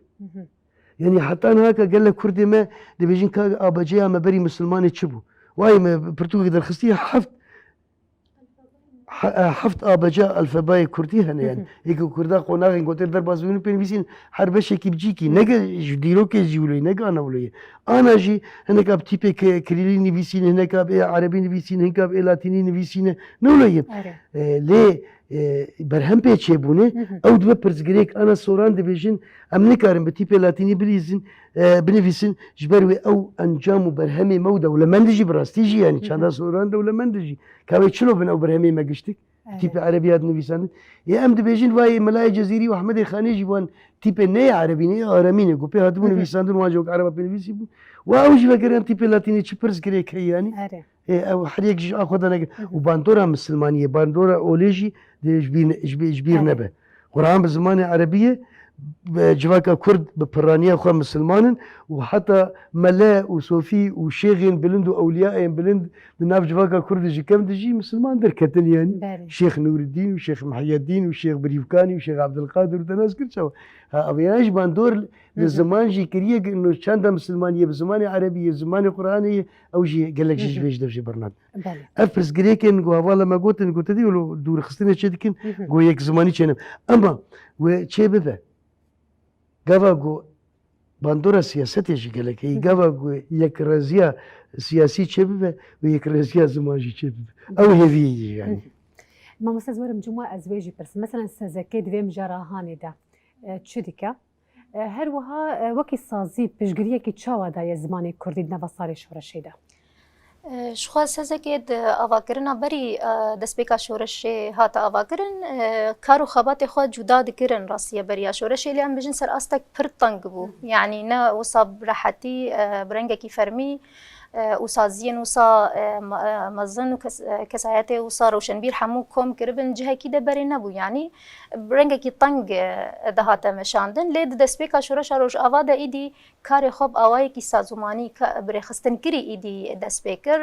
Yanî heta niha ka gelek Kurdê me dibêjin ka A B C'ya me berî misilmanê çi bû? Wayê me pirtûkek derxistî heft, he-, e, heft A B C alfabayê Kurdî hene yani. Yekî Kurda qonaxên gotê derbas bibînin pê nivîsîn her beşekî bi cîkî. Neke ji dîrokê jî wilo ye, neke ana wilo ye. Ana jî hineka bi tîpê ke-, kirîlî nivîsîne, hineka bi ê erebî nivîsîne, hineka bi ê latînî nivîsîne. Ne wilo ye. E, lê e, berhem pê çêbûne, ew dibe pirsgirêk. Ana soran dibêjin, em nikarin bi tîpê latînî bilîzin, e, binivîsin, ji ber wê ew encam û berhemê me û dewlemend jî bi rastî jî, yanî çanda soran dewlemend jî. Ka wê çilo bin ew berhemê me giştik? Tîpê erebî hat nivîsandin. Ê em dibêjin, vayê Melayê Cezîrî û Ehmedê Xanê jî wan tîpê ne yê erebî ne, yê aramî ne, ku pê hatibû nivîsandin, wan jî wek ereba pênivîsî bû. Wa ew jî vegeriyan tîpê latînî çi pirsgirêk heye yanî? Ê, ew her yek jî a xwe de neke. Û bandora misilmaniyê, bandora olê jî dê ji bîr ne-, ji bî-, ji bîr nebe. Quran bi zimanê erebiyê, bi civaka kurd bi pirraniya xwe misilman in û heta mele û sofî û şêxên bilind û ewliyayên bilind di nav civaka kurd de ji kev de jî misilman derketin yanî. Belê. Şêx Nûreddîn û Şêx Mihyedîn û Şêx Birîvkanî û Şêx Abdilqadir û te nas kir çawa. Ha, ev ya ji bandor li ziman jî kiriye, no çanda misilmaniyê bi zimanê erebiyê, zimanê Quranê ye, ew jî gelek jî ji vê ji dev jî bernadin. Belê. Ev pirsgirêkên ku hevala me gotin, ku te dî wilo dûrxistinê çê dikin, ku yek zimanî çêne. Ema we çê bibe. Gava ku bandora siyasetê jî gelek heye. Gava ku yekrêziya siyasî çê bibe û yekrêziya ziman jî çê bibe. Ew hêviyê ye yanî. Mamoste, ez werim cuma ez wê jî pirsim. Mesela sezekê di vê mijara hanê de, e, çi dike? E, her wiha, e, wekî sazî piştgiriyekî çawa daye zimanê kurdî di nava sarê şoreşê de? E, ji xwe sezekê di avakirina berî, e, destpêka şoreşê hate avakirin, e, kar û xebatê xwe cuda dikirin rastiye beriya şoreşê, lê em bijin ser astek pir teng bû. Yanî ne wisa bi rehetî, e, bi rengekî fermî, e, û saziyên wisa, e, me-, e, mezin û kes-, e, kesayetê wisa roşenbîr hemû kom kiribin, cihekî de berê nebû. Yanî bi rengekî teng, e, dihate meşandin. Lê di destpêka şoreşa Rojava de îdî karê xwe bi awayekî sazûmanî ka-, bi rêxistinkirî îdî dest pê kir.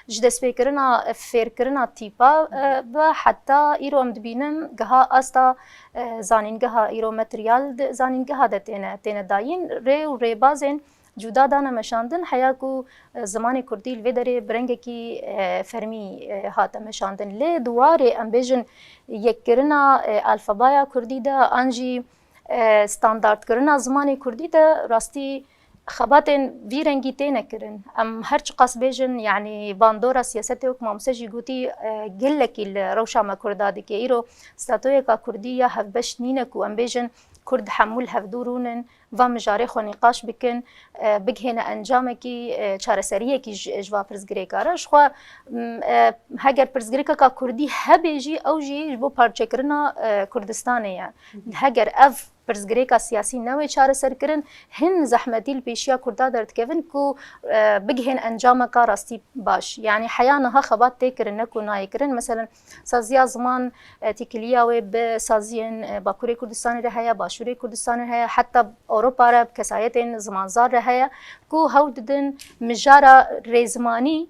Ji destpêkirina fêrkirina tîpa, e, ve heta îro em dibînin giha asta, e, zanîngeha îro materyal di zanîngeha de têne, têne dayîn. Rê û rêbazên cuda dane meşandin, heya ku, e, zimanê kurdî li vê derê bi rengekî, e, fermî, e, hate meşandin. Lê di warê, em bêjin, yekkirina, e, alfabaya kurdî de an jî, e, standartkirina zimanê kurdî de rastî xebatên vî rengî têne kirin. Em her çiqas bêjin, yanî bandora siyasetê wek Mamose jî gotî, e, gelekî li rewşa me kurda dike. Îro statoyeka kurdî ya hevbeş nîne ku em bêjin kurd hemû li hevdû rûnin, va mijarê xwe nîqaş bikin, e, bigihêne encamekî, e, çareseriyekî ji, ji va pirsgirêka re. Ji xwe, m, e, heger pirsgirêkeka kurdî hebe jî, ew jî ji bo parçekirina, e, Kurdistanê ye. Heger ev pirsgirêka siyasî newê çareserkirin, hin zehmetî li pêşiya kurda derdikevin ku, e, bigihên encameka rastî baş. Yanî heya niha xebat tê kirin, ne ku nayê kirin. Meselen, saziya ziman, e, têkiliya wê bi saziyên, e, Bakurê Kurdistanê re heye, Başûrê Kurdistanê heye, heta Ewropa re bi kesayetên zimanzar re heye, ku hewl didin mijara rêzimanî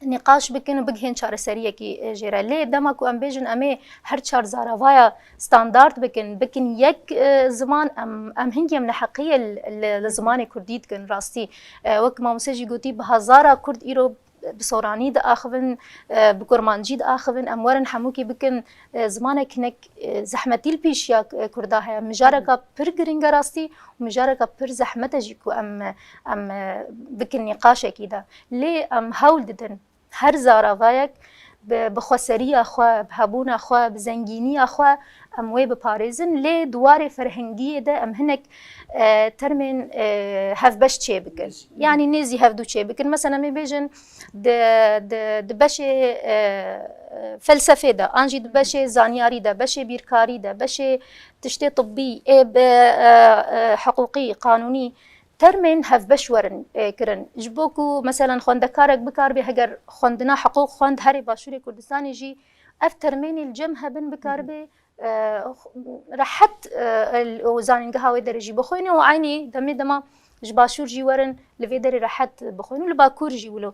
nîqaş bikin û bigihên çareseriyekî, e, jê re. Lê dema ku em bêjin em ê her çar zaravaya standart bikin, bikin yek, e, ziman, em, em hingî em neheqiyê li, li, li zimanê kurdî dikin rastî. E, wek Mamose jî gotî, bi hezara kurd îro bi soranî diaxivin, e, bi kurmancî diaxivin, em werin hemûkî bikin, e, zimanek hinek, e, zehmetî li pêşiya, e, kurda heye. Mijareka pir giring e rastî û mijareka pir zehmet e jî ku em, em, e, bikin nîqaşekî de. Lê em hewl didin her zaravayek bi, bi xweseriya xwe, bi hebûna xwe, bi zengîniya xwe em wê biparêzin. Lê di warê ferhengiyê de em hinek, e, termên, e, hevbeş çê bikin. Yanî nêzî hevdû çê bikin. Mesela em ê bêjin di, di, di beşê, e, felsefê de, an jî di beşê zanyarî de, beşê bîrkarî de, beşê tiştê tibbî, ê bi, e, e, hiqûqî, qanûnî, termên hevbeş werin, e, kirin. Ji bo ku, meselen, xwendekarek bikaribe, heger xwendina hiqûq xwend herê Başûrê Kurdistanê jî, ev termênê li cem hebin, bikaribe, e, rehet, e, el-, û zanîngeha wê derê jî bixwîne û eynî demê dema ji Başûr jî werin li vê derê rehet bixwîn û li Bakur jî wilo.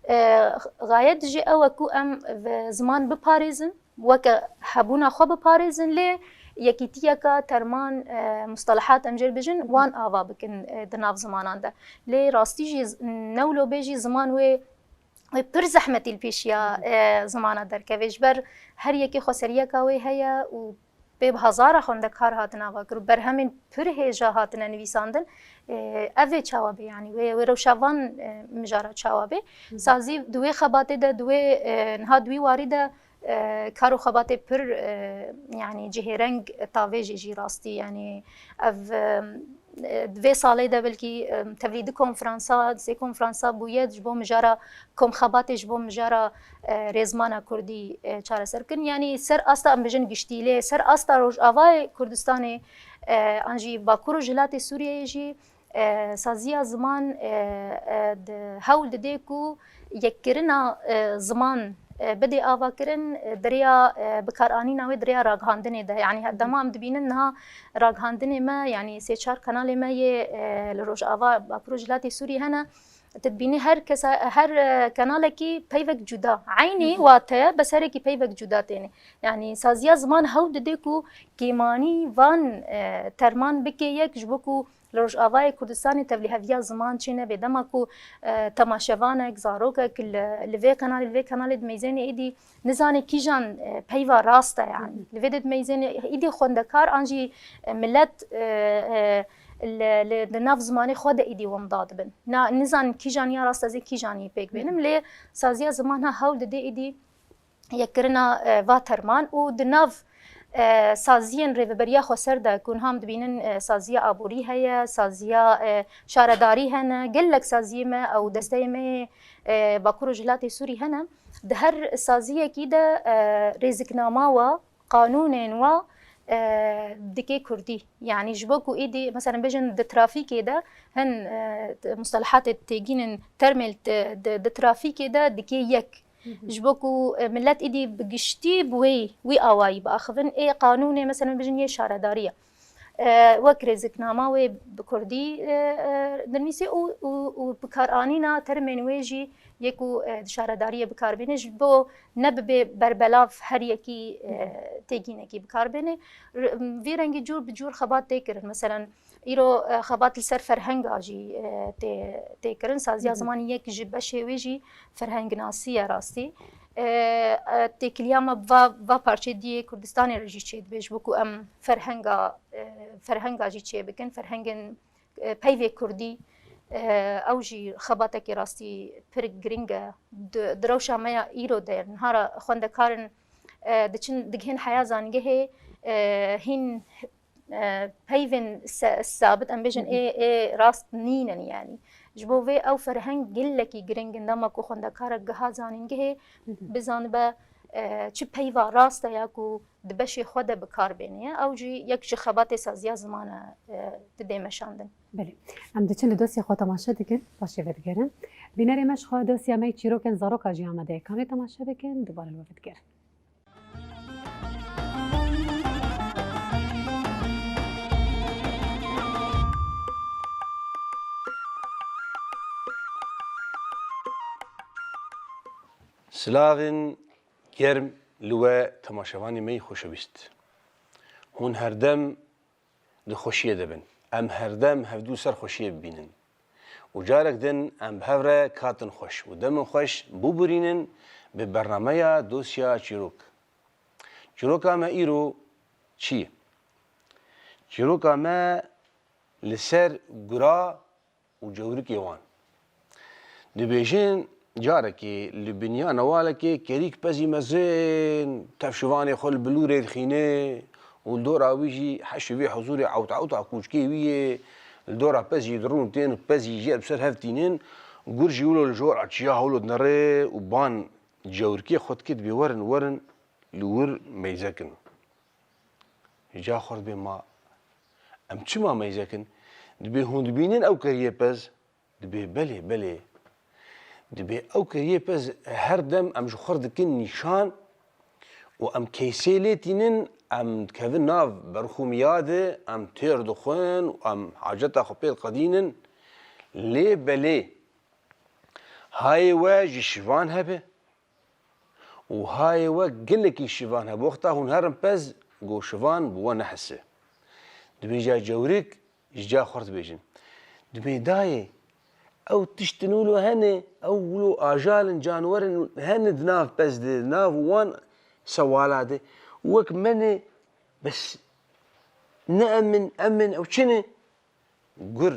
E, gayet jî ew e ku em ve ziman biparêzin, weke hebûna xwe biparêzin, lê yekîtiyeka terman, e, mustalahat em jê re bijin, wan ava bikin, e, di nav zimanan de. Lê rastî jî z-, ne wilo bê jî ziman wê, wê pir zehmetî li pêşiya, e, zimana derkeve. Ji ber her yekê xweseriyeka wê heye û pê bi hezara xwendekar hatine avakir û berhemên pir hêja hatine nivîsandin. E, ev ê çawa bê, yanî wê, wê rewşa van, e, mijara çawa bê? Sazî di wê xebatê de, di wê, e, niha di wî warî de, e, kar û xebatê pir, e, yanî cihêreng tavêjê jî rastî, yanî ev, e, di vê salê de belkî, e, tevlî du konferansa, sê konferansa bûye ji bo mijara komxebatê, ji bo mijara, e, rêzmana kurdî, e, çareser kirin. Yanî ser asta em bijin giştî, lê ser asta Rojavayê Kurdistanê, e, an jî Bakur û Rojhilatê Sûriyeyê jî, E, saziya ziman, e, e, di hewl dide ku yekkirina, e, ziman, e, bidê avakirin, e, di rêya, e, bikaranîna wê di rêya raghandinê de. Yanî he-, dema em dibînin niha raghandinê me, yanî sê çar kanalê me yê, e, li Rojava, Bakur û Rojhilatê Sûrî hene. Tu dibînî her kesa, her, e, kanalekî peyvek cuda. Eynî wate, bes herekî peyvek cuda têne. Yanî saziya ziman hewl dide ku kêmanî van, e, terman bike yek, ji bo ku li Rojavayê Kurdistanê tevlîheviya ziman çê nebe. Dema ku, e, temaşevanek, zarokek li, li vê kanalê, li vê kanalê dimeyzêne êdî nizane kîjan, e, peyva rast e, yanî. Li vê de dimeyzêne êdî xwendekar an jî, e, milet, e, e, li, li, di nav zimanê xwe de êdî wenda dibin. Na, nizanin kîjan ya rast ez ê kîjan yê pêk bênim, lê saziya ziman ha hewl dide êdî yekkirina, e, va terman û di nav, e, saziyên Rêveberiya Xweser de ku niha em dibînin, e, saziya aborî heye, saziya, e, şaredarî hene, gelek saziyê me ew desteyê me yê, e, Bakur û Rojhilatê Sûrî hene. Di her saziyekî de, e, rêziknama wa, qanûnên wa, e, dike kurdî. Yanî ji bo ku êdî, mesela bêjin di trafîkê de hin, e, mustelehatê têgînin termê li te-, di, di trafîkê de dike yek. Ji bo ku, e, milet êdî bi giştî bi wê, wî awayî biaxivin, ê qanûnê, mesela, bêjin yê şaredariyê. E, wek rêziknama wê bi kurdî, e, e, dinivîsê û, û, û bikaranîna termên wê jî yê ku, e, di şaredariyê bikar bîne, ji bo ne bibe berbelav her yekî, e, têgînekî bikar bêne. R-, vî rengî cûr bi cûr xebat tê kirin. Meselen, îro, e, xebat li ser ferhenga jî, e, tê, tê kirin. Saziya zimanî yek ji beşê wê jî ferhengnasî ye rastî. E, e, têkiliya me bi va, va parçeyê diyê Kurdistanê re jî çêdibe, ji bo ku em ferhenga, e, ferhenga jî çêbikin, ferhengên, e, peyvê kurdî, e, ew jî xebatekî rastî pir giring e. Di, di rewşa me ya îro de niha re xwendekarin, e, diçin digihên heya zanîngehê, e, hîn, e, peyvên se-, sabit, em bêjin, ê, ê rast nînin, yanî. Ji bo vê ew ferheng gelekî giring in, dema ku xwendekarek giha zanîngehê bizanibe, e, çi peyva rast e ya ku di beşê xwe de bi kar bêne ye. Ew jî yek ji xebatê saziya ziman e, e, didê meşandin. Belê. Em diçin li dosyê xwe temaşe dikin, paşê vedigerin. Bînerê me ji xwe dosya me yê çîrokên zaroka jî amade ye. Kamê temaşe bikin, dubare li we vedigerin. Silavên germ li we temaşevanê me yê xoşewîst. Hûn herdem di xweşiyê de bin. Em herdem hevdû ser xweşiyê bibînin. Û carek din em bi hev re katin xweş û demên xweş bibûrînin bi bernameya Dosya Çîrok. Çîroka me îro çi ye? Çîroka me li ser gura û cewrikê wan. Dibêjin, carekê li binya newalekê kerîk pezî mezin tev şivanê xwe li bilûrê dixîne û li dora wî jî heşî vê huzûrê ewt ewta kûçkê wî yê, li dora pezî dirûn tên û pezî jê bi ser hev tînin, gur jî wilo li jor a çiya hewlo dinere û ban cewrikê xwe dike, dibê werin, werin li wir meyze kin. Ji cihê xwe re dibê ma em çima meyze kin? Dibê hûn dibînin ew keriyê pez? Dibê belê, belê. Dibê ew keriyê pez her dem em ji xwe re dikin nîşan û em keysê lê tînin, em dikevin nav berxûmiya de, em têr dixwin û em haceta xwe pê diqedînin. Lê belê, hayê we ji şivan hebe. Û hayê we gelekî şivan hebe. Wexta hûn herin pez, go şivan bi we nehise. Dibêje cewrik, ji cihê xwe re dibêjin. Dibê dayê, ew tiştin wilo hene, ew wilo ajal in, caniwer in, hene di nav pez de, di nav wan sewala de. Wek me ne, bes ne em in, em in, ew çi ne? Gur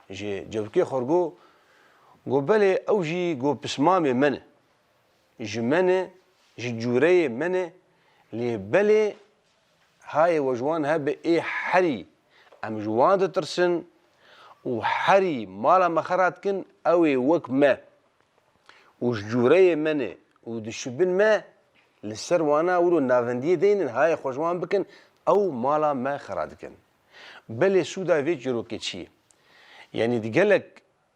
ji cewrikê xwe re got, got, belê, ew jî got pismamê me ne. Ji me ne, ji cûreyê me ne, lê belê hayê we ji wan hebe ê herî em ji wan ditirsin û herî mala me xera dikin, ew ê wek me û ji cûreyê me ne û dişibin me, li ser wana wilo navendiyê deynin, hayê xwe ji wan bikin, ew mala me xera dikin. Belê sûda vê çîrokê çi ye? Yanî di gelek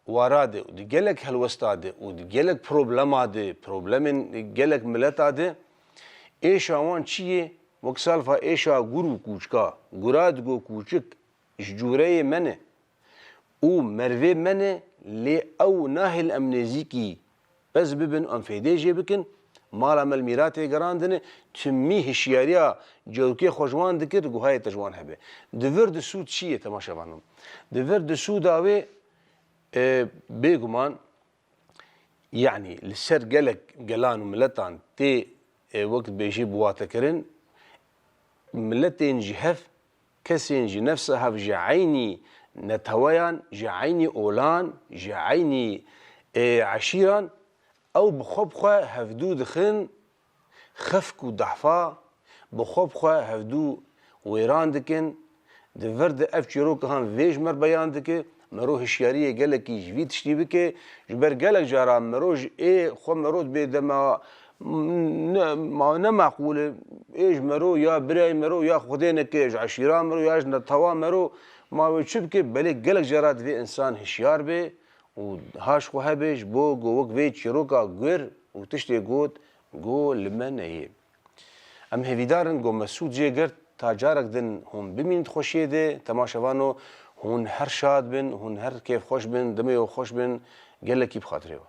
wara de û di gelek helwesta de û di gelek problema de, problemên gelek mileta de, êşa wan çi ye? Wek salfa êşa gur û kûçka. Gura digo kûçik ji cûreyê me ne û mervê me ne, lê ew nahêl em nêzîkî pez bibin, em fêdê jê bikin. Mala me li mîra tê gerandine, timî hişyariya cewkê xwe ji wan dikir, guhayê te ji wan hebe. Di vir di sûd çi ye, temaşevanan? Di vir di sûda wê, e, bêguman, yanî li ser gelek gelan û miletan tê, e, wek dibêjî biwatekirin, miletên ji hev, kesên ji nefsa hev, ji eynî neteweyan, ji eynî olan, ji eynî, e, eşîran, ew bi xwe bi xwe hevdû dixin xefk û dehfa, bi xwe bi xwe hevdû wêran dikin. Di vir de ev çîroka han vê ji me re beyan dike, mero hişyariyê gelekî ji vî tiştî bike. Ji ber gelek cara mero ji ê xwe mero dibê dema ne, ma ne meqûl e, ê ji mero ya birayê mero ya xwedê neke, ji eşîra mero ya ji netewa mero, ma wê çi bike? Belê gelek cara divê însan hişyar be û haş xwe hebe ji bo ku wek vê çîroka gur û tiştê got, go li me neyê. Em hêvîdar in ku me sûd jê girt, ta carek din hûn bimînin di xweşiyê de, temaşevano, hûn her şad bin, hûn her kêfxweş bin, demê we xweş bin, gelekî bi xatirê we.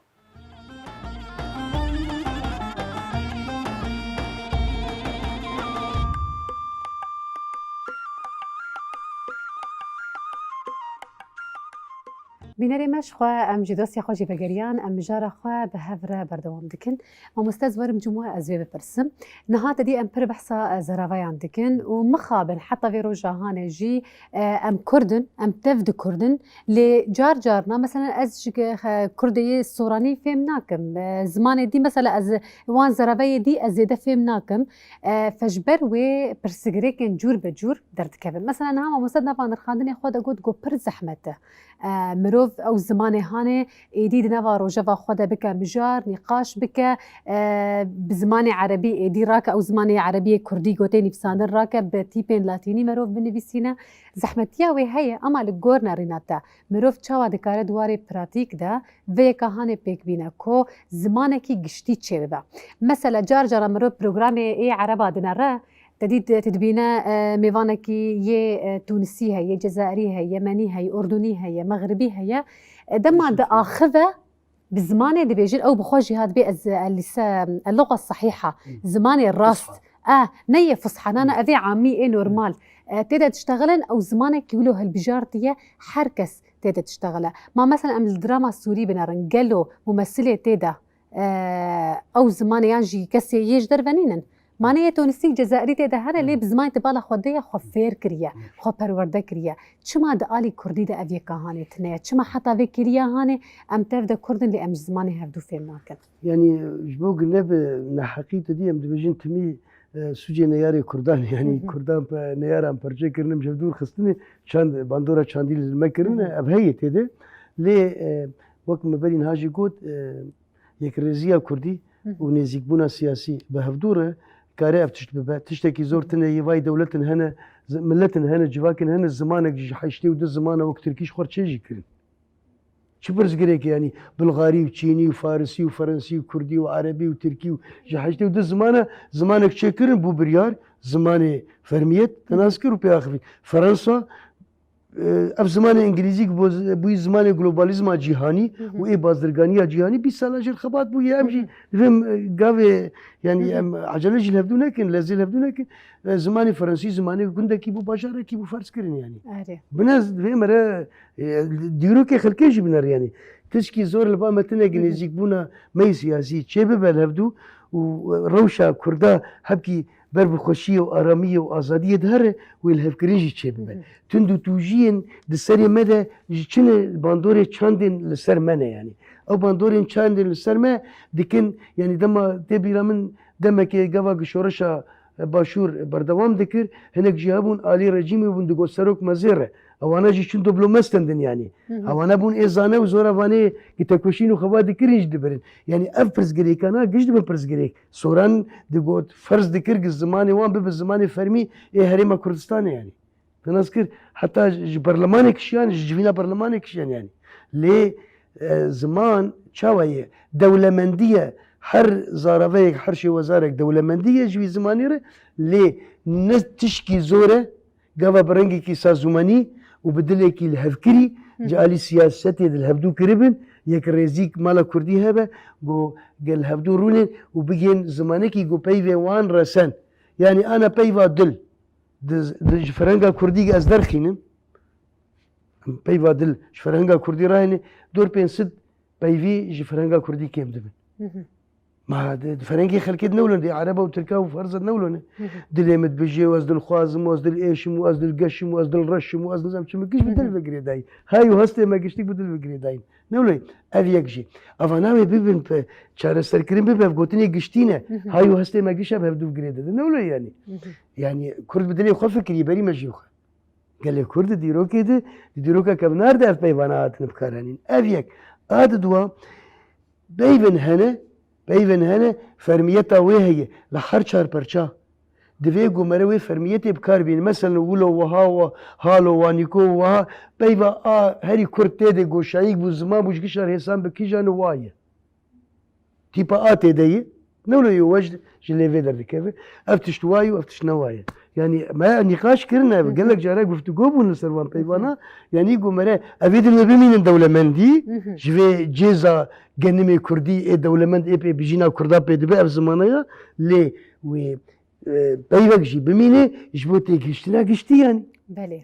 Bînerê me ji xwe, em ji dostya xwe jî vegeriyan, em mijara xwe bi hev re berdewam dikin. Mamoste, ez werim cumwa ez vê bipirsim. Niha te dî em pir behsa, e, zeraveyan dikin û mixabin heta vê roja hanê jî, e, em Kurd in, em tev di Kurd in, lê car carna, mesela ez ji ke-, xe-, Kurdê yê soranî fêm nakim. E, zimanê dî, mesela ez wan zeraveyê dî ez zêde fêm nakim. E, fe ji ber wê pirsgirêkên cûr be cûr derdikevin. Mesela niha mamoste di nava nirxandinê xwe de got, got pir zehmet e. E, mirov ew zimanê hanê êdî di nava rojeva xwe de bike mijar, nîqaş bike, e, bi zimanê erebî êdî rake, ew zimanê erebiyê kurdî gotê nivîsandin rake, bi tîpên latînî mirov binivîsîne. Zehmetiya wê heye, ama li gor nerîna te, mirov çawa dikare di warê pratîk de vê yeka hanê pêk bîne ku zimanekî giştî çêbibe? Mesela car cara mirov programê ê ereba dinere, Te dî, te dibîne, e, mêvanekî yê, e, Tûnisî heye, yê Cezayirî heye, Yemenî heye, Urdunî heye, Mexribî heye. E, dema diaxive bi zimanê dibêjin, ew bi xwe jî hat bê ez, e, lîse, e, luga sehîha, zimanê rast. Fusha. E, ne yê fusha, na, na, ev ê amî, ê normal. E, tê de diştexilin, ew zimanekî wilo hilbijartiye, her kes tê de diştexile. Ma mesela em li drama Sûrî binerin, gelo mumesilê tê de, e, ew zimanê yan jî kesê yê ji derve nînin? Ma ne yê Tûnisî, Cezayirî tê de hene, lê bi zimanê te bala xwe de ye, xwe fêr kiriye, xwe perwerde kiriye. Çima di alî kurdî de ev yeka hanê tune ye? Çima heta vê kêliya hanê em tev de kurd in, lê em ji zimanê hevdû fêm nakin? Yanî, ji bo ku nebe neheqî te dî, em dibêjin timî, e, sûcê neyarê kurdan, yanî kurdan pe-, neyaran perçe kirine, em ji hevdû xistine, çand, bandora çandî li me kirine, ev heye tê de. Lê, e, wek me berî niha jî got, e, yekrêziya kurdî û nêzîkbûna siyasî bi hevdû re kare ev tişt bibe. Tiştekî zor tune ye, vay dewletin hene, zi-, miletin hene, civakên hene, zimanek ji heştê û du zimana wek tirkî ji xwe re çê jî kirin. Çi pirsgirêk e, yanî Bulgarî û Çînî û Farisî û Ferensî û Kurdî û Erebî û Tirkî û ji heştê û du zimana zimanek çêkirin, bû biryar, zimanê fermiyet, te nas kir û pê axivî. Fransa, e, ev zimanê îngilîzî ku bo-, bûyî zimanê globalizma cîhanî û ê bazirganiya cîhanî, bîst sala jê re xebat bûye. Em jî divê em, e, gavê, yanî em ecele jî li hevdû nekin, lezê li hevdû nekin. E, zimanê fransî zimanê gundekî bû, bajarekî bû ferz kirin yanî. Erê. Bine vê me re, e, dîrokê xelkê jî biner yanî. Tişkî zor li ba me tune ku nêzîkbûna me yê siyasî çê bibe li hevdû û rewşa kurda hebkî ber bi xweşiyê û aramiyê û azadiyê dihere, wê lihevkirin jî çêbibe. Tund û tûjiyên di serê me de ji çi ne bandorê çandên li ser me ne yanî. Ew bandorên çandên li ser me dikin, yanî dema tê bîra min demekê gava ku şoreşa, e, Başûr berdewam dikir, hinek jî hebûn alî rejîmê bûn digot serok mezêr e. Ewana jî çûn diplome stendin yanî. Ewana bûn ê zane û zora vanê ku tekoşîn û xebat dikirin jî dibirin. Yanî ev pirsgirêkana giş dibin pirsgirêk. Soran digot, ferz dikir ku zimanê wan bibe zimanê fermî ê Herêma Kurdistanê yanî. Nas kir, heta ji berlemanê kişiyan, ji civîna berlemanê kişiyan yani. Lê, e, ziman çawa ye? Dewlemendî ye. Her zaraveyek, her şêwezarek dewlemendî ye ji wî zimanê re. Lê ne tişkî zor e, gava bi rengekî sazûmanî û bi dilekî li hevkirî, Hı hı. ji alî siyasetê di li hevdû kiribin, yekrêzîk mala kurdî hebe, ku gel hevdû rûnên û bigên zimanekî ku peyvê wan resen. Yani ana peyva dil. Di, di, ji ferhenga kurdî ez derxînim. Peyva dil ji ferhenga kurdî rayêne, dor pênc sed peyvî ji ferhenga kurdî kêm dibin. Hı hı. Ma di, di ferhengê xelkê de newlon, di ereba û tirka û farsa de newlon e. Hı hı. Dilê min dibêje û ez dilxwazim û ez dil êşim û ez dil geşim û ez dil reşim û ez nizam çi min giş bi Hı hı. dil ve girêdayî. Hay û hestê me giştik bi dil ve girêdayîn. Newlê, ev yek jî. Ava navê bibin pe-, çareserkirin bibe, ev gotinê giştî ne. Hı hı. Hay û hestê me giş e bi hevdû girê dide. Newlê yani. Hı hı. Yani kurd bi dilê xwe fikirî, berî me jî xwe. Gelê Kurd di dîrokê de, di dîroka kevnar de ev peyvana hatine bikaranîn. Ev yek. A di dua, peyvên hene, peyvên hene, fermiyeta wê heye. Li her çar perça. Divê ku mere wê fermiyetê bi kar bînin. Meselen, wilo wiha, wa, halo, wanîko, wiha, peyva a herî kurt tê de goşayîk bû, ziman bû, ji gişar hêsan bi kîjan wa ye. Tîpa A tê de ye. Newlo yê we ji, ji lêvê derdikeve. Ev tişt wa ye û ev tişt ne wa ye. Yani me nîqaş kirine, Hı hı. gelek care guftûgo bûn li ser wan Hı hı. peyvana. Yani ku mere evê din bimînin dewlemendî, Hı hı. ji vê cêza genimê kurdî ê dewlemend ê pê bijîna kurda pê dibe ev zimana ya. Lê wê, e, peyvek jî bimîne ji bo têgihiştina giştî yani. Belê.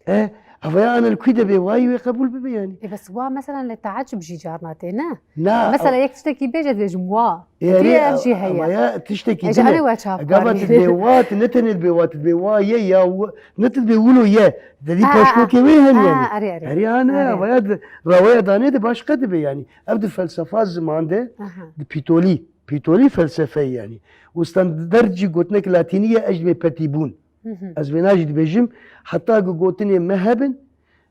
E, evaya ana li kû de bê, wayî wê qebûl bibe yani. E, bes wa meselen li teacub jî carna tê, ne? Na, Mesela ew- yek tiştekî bêje dibêjim wa. E, Dê erê, ev jî heye. Evaya tiştekî E, ji din e. Erê we çav Gava karî. tu dibê wa, tu ne tenê dibê wa, tu dibê wa ye ya wa, ne tu dibê wilo ye. Dedî Ha, ha, paşkokê ha. wê hene Ha, yani. erê, erê. Erê hane, Erê. evaya di, rawaya danê de başka dibe yani. Ev di felsefa ziman de, Aha. di pîtolî, pîtolî felsefeyê yani. Û standard jî gotinek latînî ye, ez dibê petîbûn. Hı hı. Ez vêna jî dibêjim, heta ku gotinê me hebin,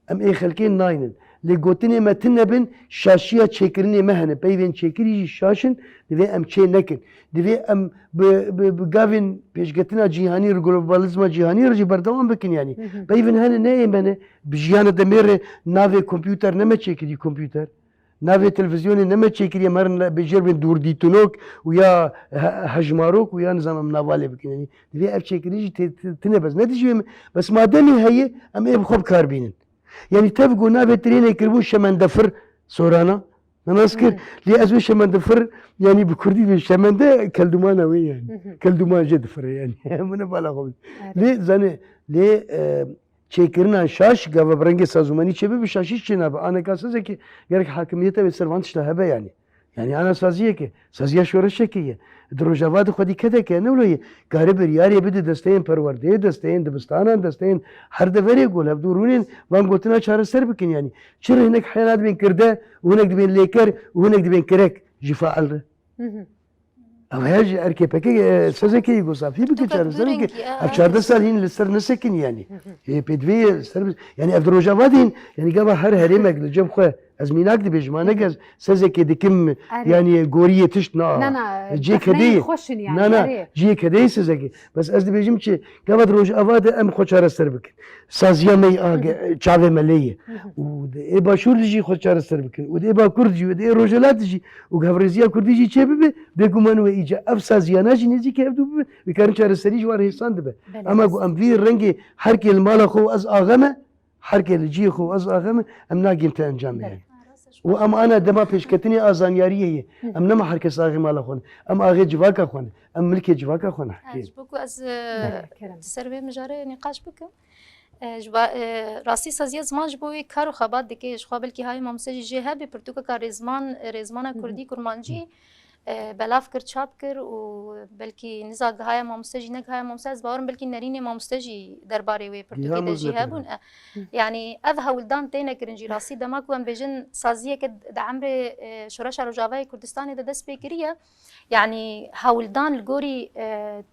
em ê xelkê naynin. Lê gotinê me tune bin, şaşiya çêkirinê me hene. Peyvên çêkirî jî şaş in, divê em çê nekin. Divê em bi, bi, bi gavên pêşketina cîhanî re, globalizma cîhanî re jî berdewam bikin yani. Hı hı. Peyvên hene ne ê me ne. Bi jiyana demê re navê kompûter ne me çêkirî kompûter. Navê televîzyonê ne me çêkiriye, me rin bêjêr bên dûrdîtinok û ya he-, hejmarok û ya nizam em navalê bikin. Yanî divê ev çêkirî jî tê-, tê-, tine bes. Ne dijî wê me-, bes mademî heye, em ê bi xwe bi kar bînin. Yanî tev ku navê trênê kiribû şemendefir sorana. Ne nas kir. Hmm. Lê ez wê şemendefir, yanî bi kurdî vê şemende keldumana wê yanî. Hı hı. Kelduman jê difire yanî. Min e bala xwe. Evet. Lê zanê, lê, e, çêkirina şaş, gava bi rengê sazûmanî çêbibe, şaşî çênabe. Aneka sazekî gerek hakimiyeta wê ser van tişta hebe yanî. Yanî ana saziyeke, saziya şoreşekê ye. Di Rojava de xwedî kedeke ye, ne wilo ye. Kare biryarê bide desteyên perwerdeyê, desteyên dibistanan, desteyên her deverê ku li hevdû rûnên van gotina çareser bikin yanî. Çi re hinek heya nadibên kirde û hinek dibên lêker û hinek dibên kirek ji fail re. Hı hı. Ev her ji erkê pekê, e, sezekê yê ku safî bike, Dûka çareser bike. Dûrengî, e, Ev çardeh sal hîn li ser nesekin yanî. Hı hı. E, pêdivê li ser, yanî ev di Rojava de hîn, yanî gava her herêmek li cem xwe, ez mînak dibêjim, ha, ne Hı hı. ez sezekê dikim, Erê. yanî goriyê tişt na. Na, na, Cê rexneyên kedê ye. xweş in yanî, Na, na, erê. ciyê kedê ye sezekê. Bes ez dibêjim çi, gava di Rojava de em xwe çareser bikin. Saziya me yê a Hı hı. ge-, çavê me lê ye. Hı hı. Û di ê başûr de jî xwe çareser bikin. Û di ê bakur de jî, û di ê rojhilat de jî. Û hevrêziya kurdî jî çêbibe, bêguman wê îca ev saziyana jî nêzîkî hevdû bibe, wê karin çareserî ji wan hêsan dibe. Belê. Ama ku em vî rengê her kê li mala xwe û ez axe me, her kê li cihê xwe û ez axe me, em nagihîn te encamê Belê. yani. Û em ana dema pêşketinê a zanyariyê ye. Hı. Em nema her kes axê mala xwe ne. Em axê civaka xwe ne. Em milkê civaka xwe ne. Ha, ji bo ku ez, e, Belê, kerem. ser vê mijarê nîqaş bikim. E, ji ba-, e, rastî saziya ziman ji bo wê kar û xebat dike. Ji xwe belkî hayê mamoste jî jê hebe, pirtûkeka rêzman, rêzmana Hı hı. kurdî, kurmancî, e, belav kir, çap kir û belkî niza gihaya mamoste jî, negihaya mamoste, ez bawerim belkî nerînê mamoste jî derbarê wê pirtûkê de jî hebûn. E, Hı. yanî ev hewldan têne kirin jî rastî dema ku em bêjin saziyeke di emrê, e, Şoreşa Rojavayê Kurdistanê de dest pê kiriye. Yanî hewldan li gorî, e,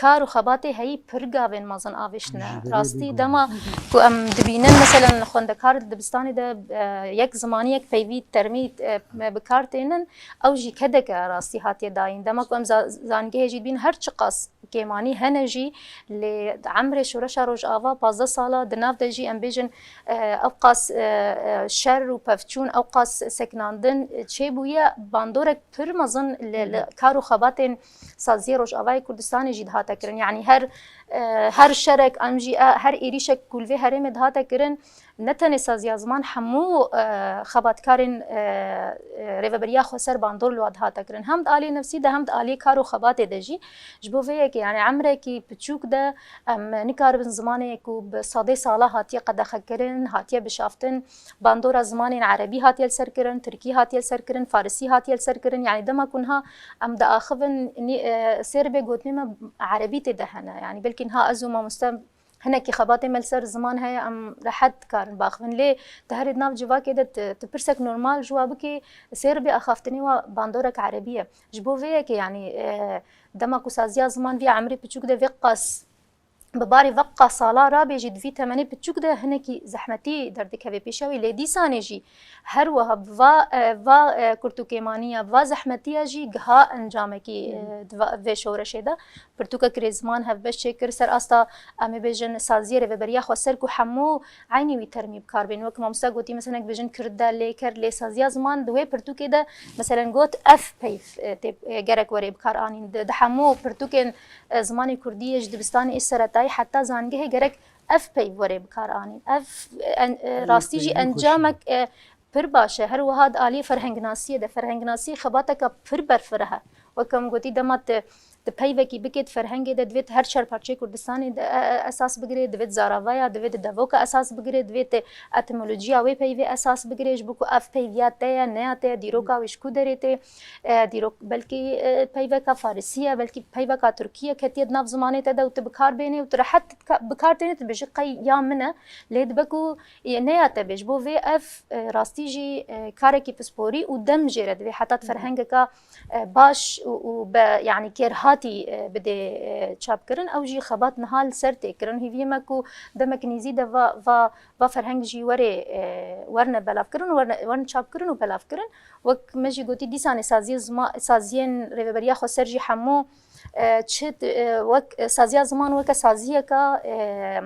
kar û xebatê heyî pir gavên mezin avêştine. Rastî dema ku em dibînin, meselen, li xwendekar dibistanê de, e, yek zimanî, yek peyvî termî, e, bi kar tênin, ew jî kedeke rastî hatiye dayîn. Dema ku em za-, zanîngehê jî dibînin, her çiqas kêmanî hene jî, lê di emrê Şoreşa Rojava pazdeh sala di nav de jî, em bêjin, e, ew qas, e, e, şer û pevçûn, ew qas sekinandin, e, çêbûye, bandorek pir mezin li, li kar û xebatên saziyê Rojavayê Kurdistanê jî dihate kirin. Yanî her, e, her şerek, em jî, e, her êrîşek ku li vê herêmê dihate kirin, ne tenê saziya ziman, hemû, e, xebatkarên, e, e, rêveberiya xweser bandor li wan dihate kirin. Hem di aliyê nefsî de, hem di aliyê kar û xebatê de jî. Ji bo vê yekê, yanî emrekî piçûk de em nikaribin zimanê ku bi sedê sala hatiye qedexe kirin, hatiye bişaftin, bandora zimanên erebî hatiye li ser kirin, tirkî hatiye li ser kirin, farisî hatiye li ser kirin. Yanî dema ku niha em diaxivin, nî-, e, sê ribê gotinê me erebî tê de hene. Yanî belkî niha ez û mamoste hinekî xebatê me li ser ziman heye, em rehet dikarin biaxivin. Lê tu herî di nav civakê de tu, tu pirsek normal ji wa bikî, sê ribê axaftinê wa bandorek erebî ye. Ji bo vê yekê, yanî, e, dema ku saziya ziman vî emrê piçûk de vê qas, bi barê veqa sala rabê jî di vî temenê piçûk de hinekî zehmetî derdikeve pêşiya wî. Lê dîsanê jî her wiha bi va, e, va, e, kurtûkêmaniya, bi va zehmetiya jî giha encamekî, e, di va, vê şoreşê de. Pirtûkek rêziman hevbeş çêkir ser asta, em ê bêjin, saziyê rêveberiya xweser ku hemû eynî wî termî bi kar bên. Wek mamoste gotî, mesela, bêjin kird de lê ker lê saziya ziman di wê pirtûkê de, meselen, got ev peyv, e, tê, e, gerek were bi kar anîn. Di, di hemû pirtûkên, e, zimanê kurdî yê ji dibistanê ê seretayî heta zangehê gerek ev peyv were bi kar anîn. Ev, e, en-, e, rastî jî encamek, e, pir baş e. Her wiha di aliyê ferhengnasiyê de, ferhengnasî xebateke pir berfireh e. Wek em gotî, dema tu, tu peyvekî bikê di ferhengê de, divê tu her çar parçeyê Kurdistanê de, e, e, esas bigirê, divê tu zaravaya, divê tu devoka esas bigirê, divê tu etimolojiya wê peyvê esas bigirê, ji bo ku ev peyv ya te ye, ne ya te ye, dîroka wî ji ku derê tê, e, dîrok, belkî, e, peyveka farisî ye, belkî peyveka tirkî ye, ketiye di nav zimanê te de û tu bi kar bênê û tu rehet dika-, bi kar tênê, tu dibêjî qey ya min e, lê dibe ku, e, ne ya te be. Ji bo vê ev, e, rastî jî, e, karekî pisporî û dem jê re divê heta di ferhengeka, e, baş û, û be, yanî kêrhatî, e, bidê, e, çapkirin. Ew jî xebat niha li ser tê kirin. Hêviyê me ku demek nêzî de va, va, va ferheng jî were, e, werne belavkirin, werne, werne çapkirin û belavkirin. Wek me jî gotî, dîsanê saziyê zima-, saziyên Rêveberiya Xweser jî hemû, e, çi, e, wek, e, saziya ziman weke saziyeka, e,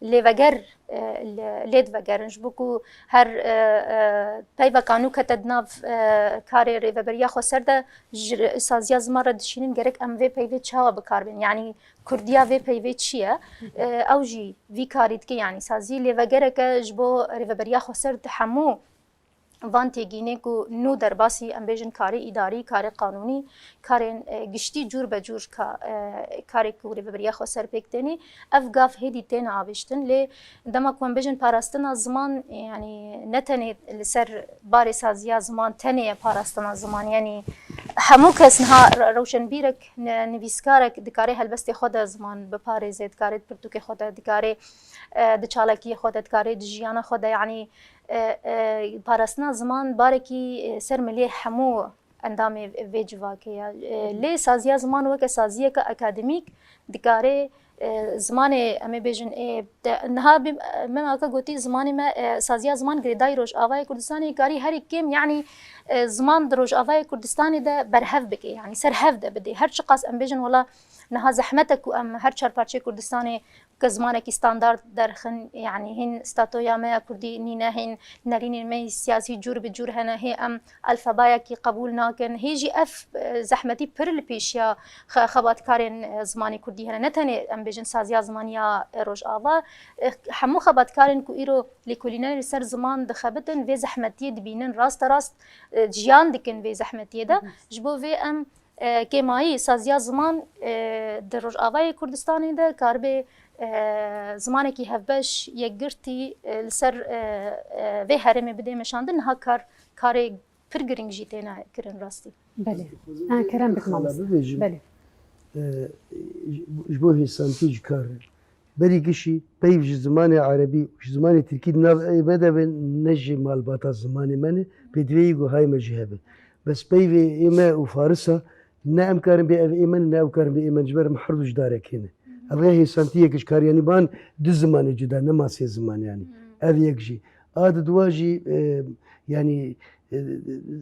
lêveger, e, lê, lê divegerin. Ji bo ku her, e, e, peyveka nû kete di nav, e, karê Rêveberiya Xweser de, ji saziya ziman re dişînin, gerek em vê peyvê çawa bi kar bên? Yanî kurdiya vê peyvê çi ye? E, ew jî vî karî dike, yanî sazî lêvegereke ji bo Rêveberiya Xweser di hemû van têgînê ku nû derbasî, em bêjin, karê îdarî, karê qanûnî, karên, e, giştî cûr be cûr ka, e, karê ku Rêveberiya Xweser pêk tênê, ev gav hêdî têne avêştin. Lê dema ku em bêjin parastina ziman, yanî ne tenê li ser barê saziya ziman tenê ye parastina ziman, yanî hemû kes niha re-, rewşenbîrek, ne-, nivîskarek dikare helbestê xwe de ziman biparêze, dikare di pirtûkê xwe de, dikare, e, di çalakiyê xwe de, dikare di jiyana xwe de, yanî e, e, parastina ziman barekî, e, ser milê hemû endamê vê civakê ye. E, lê saziya ziman weke saziyeke akademîk dikare, e, zimanê, em ê bêjin, ê, de, niha bî-, me weke gotî, zimanê me, e, saziya ziman girêdayî Rojavayê Kurdistanê karî herî kêm, yanî, e, ziman di Rojavayê Kurdistanê de berhev bike, yanî ser hev de bidê. Her çiqas em bêjin, wela niha zehmet e ku em her çar parçeyê Kurdistanê ke zimanekî standard derxin, yanî hîn statoya me ya kurdî nîne, hîn nerînên me yî siyasî cûr bi cûr hene, hê em alfabayekî qebûl nakin. Hê jî ev, e, zehmetî pir li pêşiya xe-, xebatkarên, e, zimanê kurdî hene. Ne tenê em bêjin saziya zimanî ya, e, Rojava, e, hemû xebatkarên ku îro lêkolînê li ser ziman dixebitin, vê zehmetiyê dibînin, rasterast, e, jiyan dikin vê zehmetiyê de. Ji bo vê em e, kêmayî saziya ziman, e, di Rojavayê Kurdistanê de karibe, e, zimanekî hevbeş, yekgirtî, e, li ser, e, e, vê herêmê bidê meşandin, niha kar, karê pir giring jî têne kirin rastî. Belê. Ha, kerem bikin mamoste. Belê. E, ji bo hêsantî ji kar re. Berî gişî peyv ji zimanê erebî û ji zimanê tirkî di nav ê me de be, ne ji malbata zimanê me ne, pêdivê yî guhayê me jî hebe. Bes peyvê ê me û farisa Ne em karin bê ev ê me ne, ne ew karin bê ê me, ji ber em her du ji darekê ne. Ev ya hêsantiyek ji kar, yanî ban du zimanê cuda, nema sê ziman yanî. Ev yek jî. A di dua jî, e, yanî, e,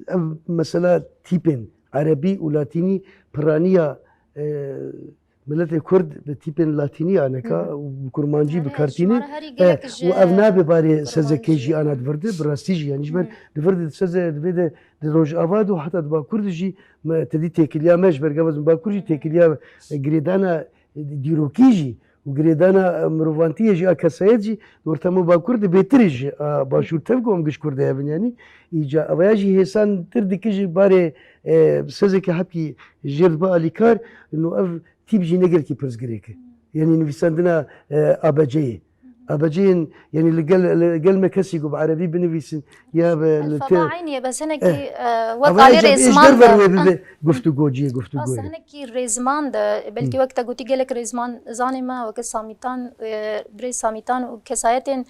ev mesela tîpên erebî û latînî piraniya, e, miletê kurd bi tîpên latînî aneka û bi kurmancî bi kar tîne. E, û ev nabe barê sezekê jî ana di vir de, bi rastî jî, yanî ji ber di vir de, di seze, di vê de, di rojava de û heta di bakur de jî me tedî têkiliya me ji ber gava bakur jî têkiliya, e, girêdana, e, dîrokî jî û girêdana, e, mirovantiyê jî a kesayet jî di ortama bakur de bêtir e ji a başûr, tev ku em giş kurd de hebin yanî. Îca evaya jî hêsantir dike ji barê, e, sezeke hepkî jêr dibe alîkar, no ev tîp jî ne gelkî pirsgirêk e. Yanî nivîsandina, e, A B C'yê. A B C'yên, yanî li gel, li gel me kesî ku bi erebî binivîsin ya bi li te. Alfabe eynî ye, bes hinekî, Eh. e, wek Ava alê ecab ê ji rêzman derve de. Wê bibe guftûgociyê, guftûgoyê. Aslında hinekî rêzman de, belkî Hı. wek te gotî gelek rêzman zanê me, weke Samîtan, e, birêz Samîtan û kesayetên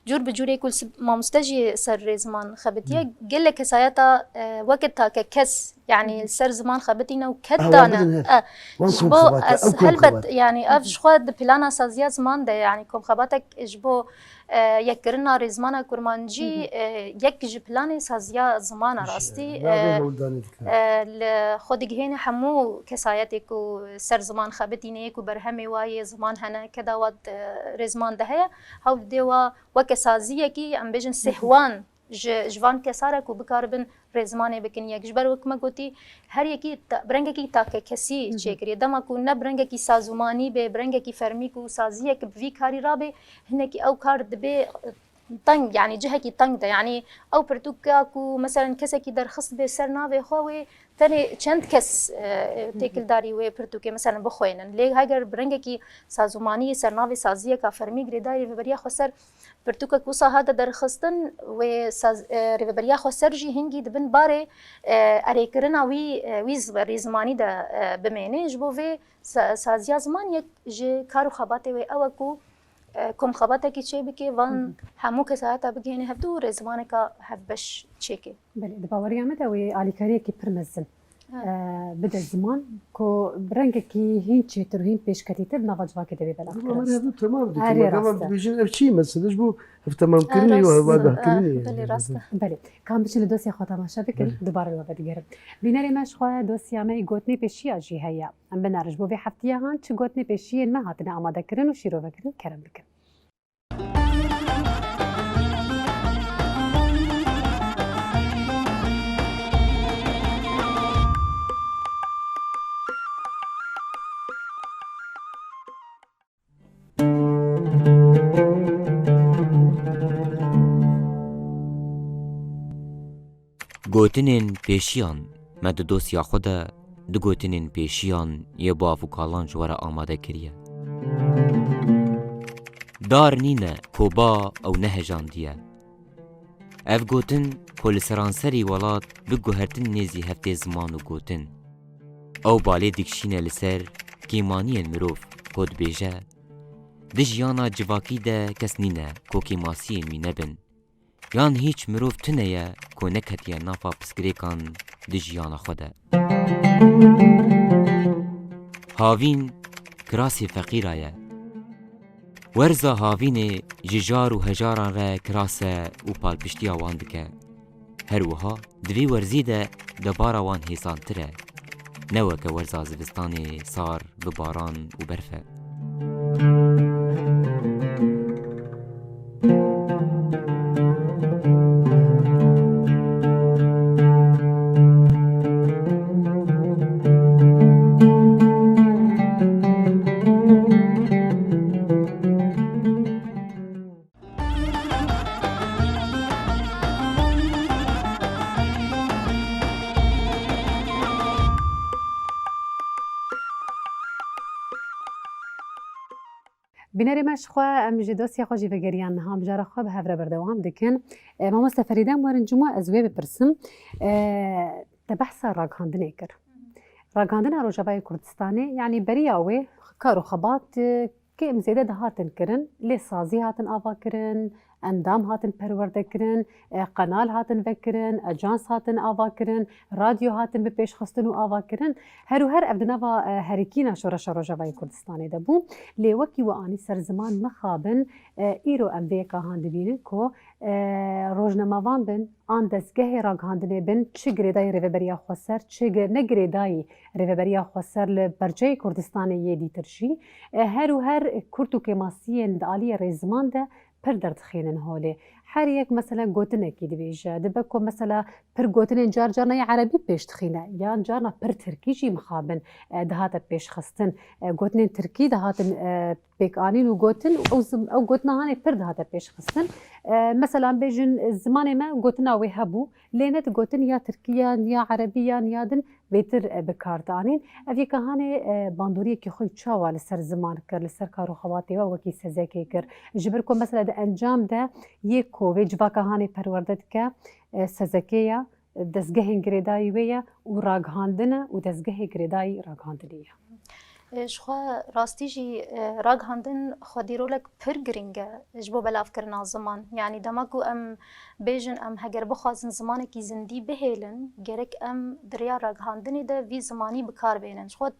cûr bi cûrê ku li s-, mamoste jî ser rêzman xebitiye. Hı. Gelek kesayeta, e, weke take kes, yanî Hı. li ser ziman xebitîne û ked Ah, wan dane. bidin her. E, Wan ji kom bo xebata, ez ew kom helbet, xebata. yanî ev ji xwe di plana saziya ziman de, yanî komxebatek ji bo, e, yekkirina rêzmana kurmancî, Hı hı. e, yek ji planê saziya zimana Ji rastî, navê e, hewldanê dikir. e, li xwe digihêne hemû kesayetê ku ser ziman xebitîne, ku berhemê wa yê ziman hene, keda wa, e, rêzman de heye, hewl dê wa weke saziyekî, em bêjin Hı hı. sêhwan ji, ji van kesa re ku bikaribin rêzmanê bikin yek. Ji ber wek me gotî, her yekî ta-, bi rengekî takekesî Hı hı. çêkiriye. Dema ku ne bi rengekî sazûmanî bê, bi rengekî fermî ku saziyek bi vî karî rabê, hinekî ew kar dibe teng, yanî cihekî teng de. Yanî ew pirtûka ku meselen kesekî derxist bê ser navê xwe wê tenê çend kes, e, Hı hı. têkildarî wê pirtûkê meselen bixwênin. Lê heger bi rengekî sazûmanî ser navê saziyeka fermî girêdayî rêveberiya xweser pirtûkek wisa hate derxistin, wê saz-, e, rêveberiya xweser jî hingî di bin barê, e, erêkirina wî, e, wî zi-, rêzimanî de, e, bimêne. Ji bo vê sa-, saziya ziman yek ji kar û xebatê wê ew e ku, e, komxebatekî çêbike, van Hı hı. hemû kesayeta bigihêne hevdû û rêzimaneka hevbeş çêke. Belê, di baweriya me de wê alîkariyekî pir mezin, Ha. e, bide ziman ku bi rengekî hîn çêtir û hîn pêşketîtir di nava civakê de bê belavkirin. Ziman hevdû temam dike. Erê, Me gava rast e. dibêjin ev çi mesele ji bo hevtemamkirinê Ha, û rast e. hevadahkirinê Ha, ye. Belê, rast e. Belê. Ka em biçin li dosyê xwe temaşe bikin, Belê. dubare li we vedigerim. Bînerê me ji xwe dosya me yê gotinê pêşiya jî heye. Em binêrin ji bo vê heftiya han çi gotinê pêşiyên me hatine amadekirin û şîrovekirin, kerem bikin. Gotinên pêşiyan. Me di dosya xwe de du gotinên pêşiyan yê bav û kalan ji we re amade kiriye. Dar nîne ku ba ew nehejandiye. Ev gotin ku li seranserî welat bi guhertin nêzî heftê ziman û gotin. Ew balê dikişîne li ser kêmaniyên mirov ku dibêje, di jiyana civakî de kes nîne ku kêmasiyên wî nebin. Yan hîç mirov tune ye ku neketiye nafa pirsgirêkan di jiyana xwe de. Havîn kirasê feqîra ye. Werza havînê ji jar û hejaran re kiras e û palpiştiya wan dike. Her wiha di vî werzî de debara wan hêsantir e. Ne weke werza zivistanê sar bi baran û berf e. Bînerê me ji xwe, em ji dosya xwe jî vegeriyan niha mijara xwe bi hev re berdewam dikin. E, mamoste Ferîde, em werin cima ez wê bipirsim. E, te behsa ragihandinê kir. Ragihandina Rojavayê Kurdistanê, yanî beriya wê kar û xebat, e, kêm zêde dihatin kirin, lê sazî hatin ava kirin, Endam hatin perwerdekirin, e, qenal hatin vekirin, ajans hatin avakirin, radyo hatin bi pêşxistin û avakirin. Her û her ev di nava, e, herikîna Şoreşa Rojavayê Kurdistanê de bû. Lê wekî we anî ser ziman mixabin, e, îro em vê yeka han dibînin ku, e, rojnamevan bin, an dezgehê ragihandinê bin, çi girêdayî Rêveberiya Xweser, çi gi-, ne girêdayî Rêveberiya Xweser li berçeyê Kurdistanê yê dîtir jî, e, her û her kurt û kêmasiyên di aliyê rêziman de pir derdixînin holê. Her yek mesela gotinekî dibêje. Dibe ku mesela pir gotinên car carna yê erebî pêş dixîne, yan carna pir tirkî jî mixabin, e, dihate pêşxistin. E, gotinên tirkî dihatin, e, pêkanîn û gotin, ew zim-, ew gotina hanê pir dihate pêşxistin. E, mesela bêjin, zimanê me gotina wê hebû, lê ne digotin ya tirkî yan ya erebî yan ya din bêtir, e, bi kar dianîn. Ev yeka hanê, e, bandoriyekî xwe çawa li ser ziman kir, li ser kar û xebatê we wekî sezekê kir? Ji ber ku mesela di encam de yê ku vê civaka hanê perwerde dike, e, sezekê ye, dezgehên girêdayî wê ye û ragihandin e û dezgehê girêdayî ragihandinê ye. E, ji xwe rastî jî, e, ragihandin xwedî rolek pir girîng e ji bo belavkirina ziman. Yanî dema ku em bêjin, em heger bixwazin zimanekî zindî bihêlin, gerek em di rêya ragihandinê de vî zimanî bi kar bênin. Ji xwe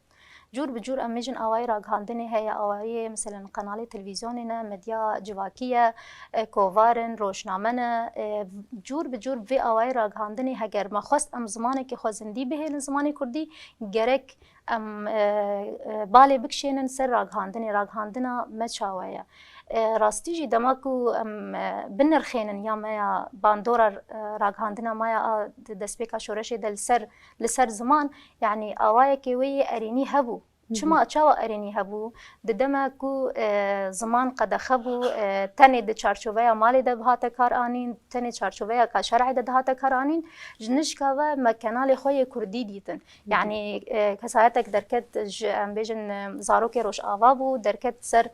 cûr bi cûr em bêjin awayê ragihandinê heye, awayê, meselen, qenalê televîzyonê ne, medya civakî ye, e, kovar in, rojname ne, e, cûr bi cûr vê awayê ragihandinê heger me xwest em zimanekî xwe zindî bihêlin zimanê kurdî, gerek em, e, e, balê bikişênin ser ragihandinê, ragihandina me çawa ye. E, rastî jî dema ku em, e, binirxênin ya me ya bandora, e, ragihandina me ya a di destpêka şoreşê de li ser, li ser ziman, yanî awayekê wê yê erênî hebû. Çima, çawa erênî hebû? Di dema ku, e, ziman qedexe bû, e, tenê di çarçoveya malê de bihate kar anîn, tenê çarçoveya ka şer'ê de dihate kar anîn, ji nişka ve me kenalê xwe yê kurdî dîtin. Yanî, e, kesayetek derket ji, em bêjin, e, zarokê Rojava bû, derket ser,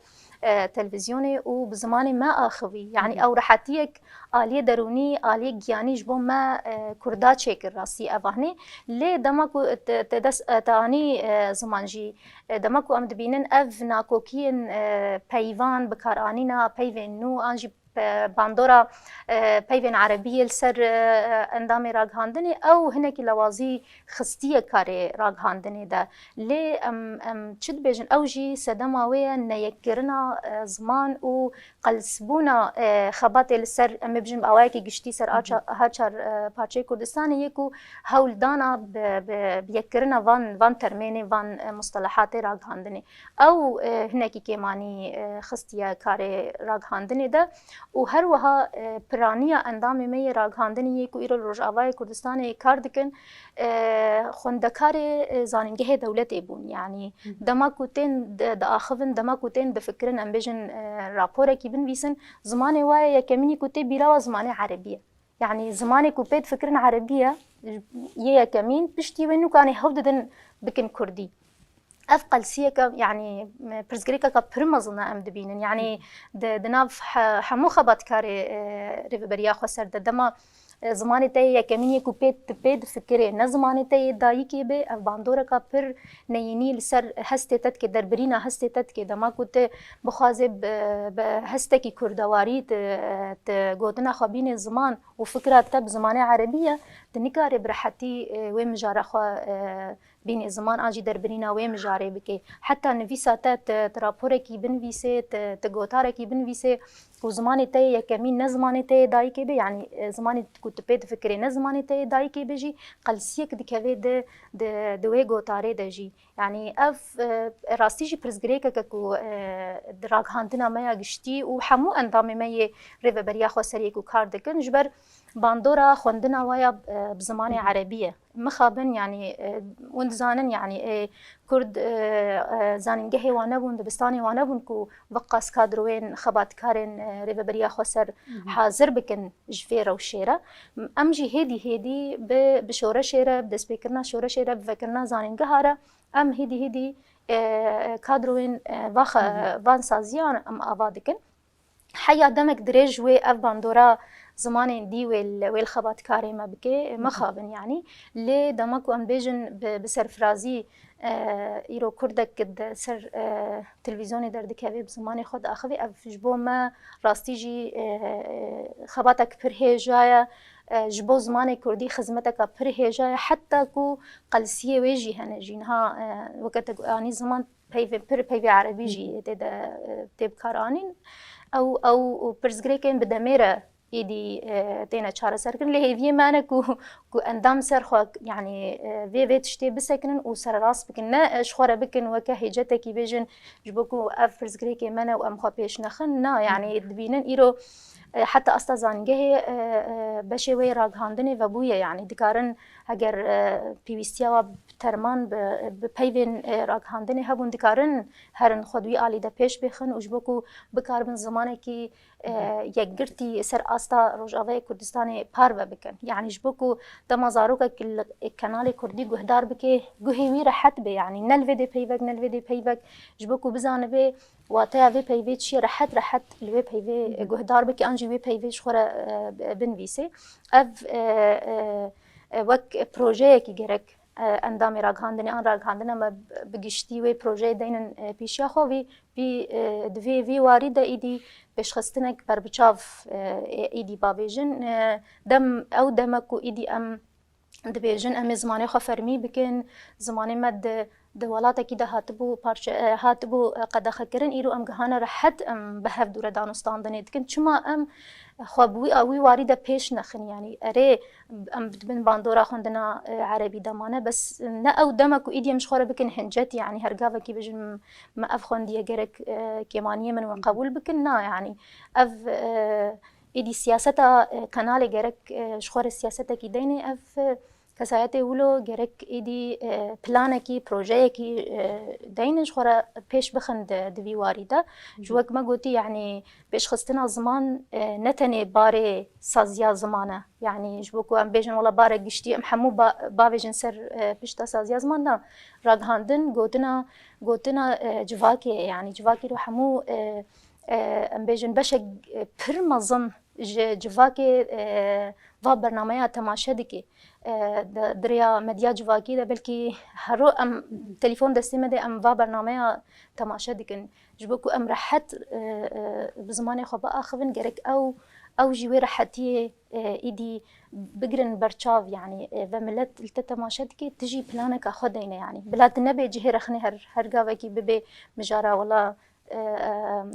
e, televîzyonê û bi zimanê me axivî. Yanî ew rehetiyek aliyê derûnî, aliyê giyanî ji bo me, e, kurda çêkir rastî ev ahnê. Lê dema ku te, te dest, e, te anî, e, ziman jî, e, dema ku em dibînin ev nakokiyên, e, peyvan, bikaranîna peyvên nû an jî pe-, bandora, e, peyvên erebî yê li ser, e, endamê ragihandinê, ew hinekî lawazî xistiye karê ragihandinê de. Lê em, em çi dibêjin? Ew jî sedema wê ye neyekkirina, e, ziman û qelsbûna, e, xebatê li ser, em ê bijin bi awayekî giştî ser a ça-, her çar, e, parçeyê Kurdistanê yê ku hewldana bi, bi, bi yekkirina van, van termênê, van, e, mustelehatê ragihandinê. Ew, e, hinekî kêmanî, e, xistiye karê ragihandinê de û her wiha, e, piraniya endamê me yê ragihandinê yê ku îro li Rojavayê Kurdistanê kar dikin, e, xwendekarê, e, zanîngehê dewletê bûn. Yanî dema ku tên di, diaxivin, dema ku tên difikirin, em bêjin, e, raporekî binivîsin, zimanê wa ye yekemînî ku tê bîra wa zimanê erebî ye. Yanî zimanê ku pê difikirin erebî ye, yê yekemîn, piştî wê nûkanê hew didin bikin kurdî. Ev qelsiyeke, yanî, pirsgirêkeke pir mezin e em dibînin. Yanî di, di nav he-, hemû xebatkarê, e, Rêveberiya Xweser de dema, e, zimanê te yê yekemîn yê ku pê, pê difikirê, ne zimanê te yê dayikê be, ev bandoreka pir neyînî li ser hestê te dike, derbirîna hestê te dike. Dema ku tu bixwazê bi, bi hestekî kurdewarî tu, tu gotina xwe bînê ziman û fikra te bi zimanê erebî ye, tu nikarê bi rehetî, e, wê mijara xwe, e, bînê ziman an jî derbirîna wê mijarê bikê. Heta nivîsa te, tu, tu raporekî binivîsê, tu, tu gotarekî binivîsê ku zimanê te yê yekemîn ne zimanê te yê dayikê be, yanî, e, zimanê ku tu pê difikirê ne zimanê te yê dayikê be jî, qelsiyek dikeve di, di, di wê gotarê de jî. Yanî ev, e, rastî jî pirsgirêkeke ku, e, di ragihandina me ya giştî û hemû endamê me yê Rêveberiya Xweseriyê ku kar dikin, ji ber bandora xwendina wa ya, e, bi zimanê erebî ye. Mixabin, yanî, e, hûn dizanin, yanî, e, Kurd, e, e, zanîngehê wan nebûn, dibistanê wan nebûn ku veqas kadroyên xebatkarên, e, Rêveberiya Xweser hazir bikin ji vê rewşê re. Em jî hêdî hêdî bi, bi şoreşê re, bi destpêkirina şoreşê re, bi vekirina zanîngeha re, em hêdî hêdî, e, kadroyên, e, va xe-, van saziyan em ava dikin. Heya demek dirêj wê ev bandora, Zimanên dî wê li, wê li xebatkarê me bike, mixabin yanî. Lê dema ku em bêjin bi, bi serfirazî, e, îro kurdek di ser, e, televîzyonê derdikeve, bi zimanê xwe diaxive, ev ji bo me rastî jî, e, e, xebatek pir hêja ye. E, ji bo zimanê kurdî xizmeteka pir hêja ye. Heta ku qelsiyê wê jî hene jî. Niha, e, weke te anî ziman peyvê pir, peyvê erebî jî tê de, e, tê bikaranîn. Ew, ew pirsgirêkên bi demê re êdî, e, têne çareserkirin. Lê hêviyê me ne ku, ku endam ser xwe, yanî, e, vê, vê tiştê bisekinin û sererast bikin. Ne, e, ji xwe re bikin weke hêcetekî bêjin, ji bo ku ev pirsgirêkê me ne û em xwe pêş nexin. Na, yanî dibînin îro, e, heta asta zanîngehê, e, e, beşê wê ragihandinê vebûye. Yanî dikarin heger, e, pêwîstiya we bi terman, bi, bi peyvên, e, ragihandinê hebûn, dikarin herin xwe di wî alî de pêş bêxin û ji bo ku bikaribin zimanekî, e, yekgirtî ser asta Rojavayê Kurdistanê parve bikin. Yanî ji bo ku dema zarokek li kenalê kurdî guhdar bike, guhê wî rehet be, yanî ne li vê dê peyvek, ne li vê dê peyvek, ji bo ku bizanibe wateya vê peyvê çi ye, rehet rehet li wê peyvê guhdar bike, an jî wê peyvê ji xwe re, e, binivîse. Ev, e, e, e, wek projeyekî gerek, e, endamê ragihandinê an ragihandina me bi giştî wê projeyê deynin, e, pêşiya xwe. Vî, vî, e, di vê, vî warî de êdî pêşxistinek berbiçav, e, ê-, êdî bavêjin. E, dem, ew deme ku êdî em dibêjin, em ê zimanê xwe fermî bikin, zimanê me di, di welatekî de hatibû parçe, e, hatibû, e, qedexekirin, îro em gihane rehet em bi hev dûre danûstandinê dikin. Çima em xwe bi wî, wî warî de pêş nexin, yanî erê, em di bin bandora xwendina, e, erebî de mane, bes ne ew deme ku êdî em ji xwe re bikin hincet, yanî her gavekî bêjin, me ev xwendiye, gerek, e, kêmaniyê min we qebûl bikin, na, yanî ev, e, êdî siyaseta, e, kenalê gerek, e, ji xwe re siyasetekî deynê, ev, e, kesayetê wilo gerek êdî, e, planekî, projeyekî, e, deynin ji xwe re pêş bixin di, di vî warî de. Ji wek me gotî, yanî pêşxistina ziman, e, ne tenê barê saziya ziman e. Yanî ji bo ku em bêjin, wela barek giştî em hemû ba-, bavêjin ser, e, pişta saziya ziman, na. Ragihandin gotina, gotina, e, civakê ye. Yanî civakê re hemû, e, e, em bêjin beşek, e, pir mezin ji civakê, e, va bernameya temaşe dike. E, di, di rêya medya civakî de belkî hero em telefon destê me de em va bernameya temaşe dikin. Ji bo ku em rehet, e, e, bi zimanê xwe biaxivin, gerek ew, ew jî wê rehetiyê, e, êdî bigirin berçav, yanî, e, ve milet li te temaşe dike, tu jî planeka xwe deyne, yanî. Bila tu nebê cihê rexnê her, her gavekî bibê mijara, wela, e, e,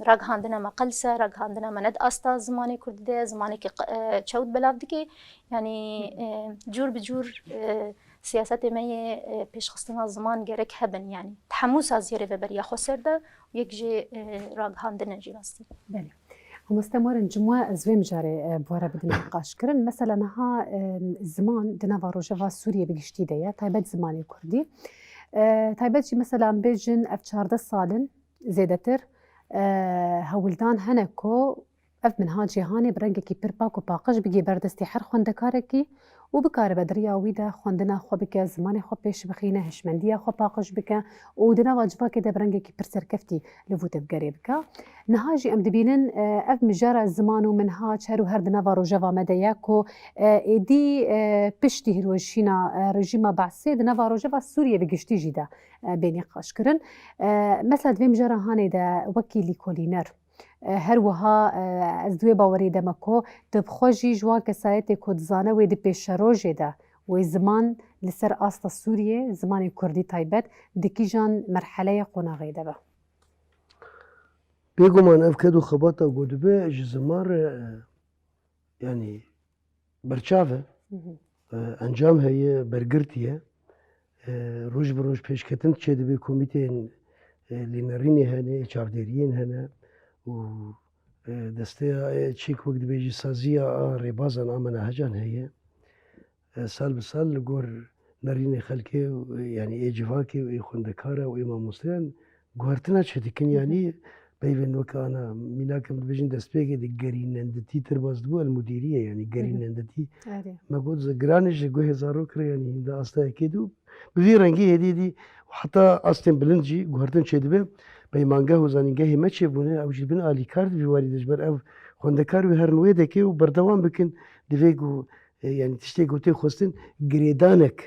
ragihandina me qels e, ragihandina me ne di asta zimanê kurdî de ye, zimanekî q-, e, çewt belav dike. Yanî, e, cûr bi cûr, e, siyasetê me yê, e, pêşxistina ziman gerek hebin, yanî. Di hemû saziyê rêveberiya xweser de û yek jê, e, ragihandin e jî rastî. Belê. Mamoste Morin, ji me ez vê mijarê, e, bi we re bidim nîqaşkirin. Mesela niha, e, ziman di nava rojeva Sûriyê bi giştî de ye, taybet zimanê kurdî. E, taybet jî mesela em bêjin ev çardeh sal in zêdetir, e, hewldan hene ku ev minha cîhanê bi rengekî pir pak û paqij bigê ber destê her xwendekarekî û bikaribe di riya wî de xwendina xwe bike, zimanê xwe pêş bixîne, hişmendiya xwe paqij bike û di nava civakê de bi rengekî pir serkeftî li vû tevgerê bike. Niha jî em dibînin, e, ev mijara ziman û minhac her û her di nava rojeva me de ye ku, e, êdî, e, piştî hilweşîna, e, rejîma Be'sê di nava rojeva Sûriyê bi giştî jî de, e, bê nîqaşkirin. E, mesela di vê mijara hanê de wekî lîkolîner, e, her wiha, e, ez di wê bawerê de me ku tu bi xwe jî ji wan kesayetê ku dizane wê di pêşerojê de wê ziman li ser asta Sûriyê, zimanê kurdî taybet, di kîjan merheleyê qonaxê de be? Bêguman ev ked û xebata ku dibe ji ziman re, e, yanî berçav e. Hı hı. E, encam heye, bergirtî ye. E, roj bi roj pêşketin çêdibe, komîteyên, e, lênerînê hene, çavdêriyên hene û, e, desteya, e, çêk wek dibêjî saziya a rêbazan a menahecan heye. E, sal bi sal li gor nerînê xelkê û, e, yanî ê civakê û ê xwendekara û ê mamosteyan guhertina çêdikin, yanî peyvên weke ana mînak em dibêjin destpêkê de gerînenditî tirbas dibû, el mudîrî ye, yanî gerînenditî. Erê. Me got, ze-, giran e ji guhê zarok re, yanî hînda astayekê de û bi vî rengî hêdî hêdî heta astên bilind jî guhertin çêdibe. peymangeh û zanîngehê me çêbûne, ew jî bin alîkar di vî warî de, ji ber ev xwendekar wê herin wê dekê û berdewam bikin. Divê ku, e, yanî tiştê ku tê xwestin girêdanek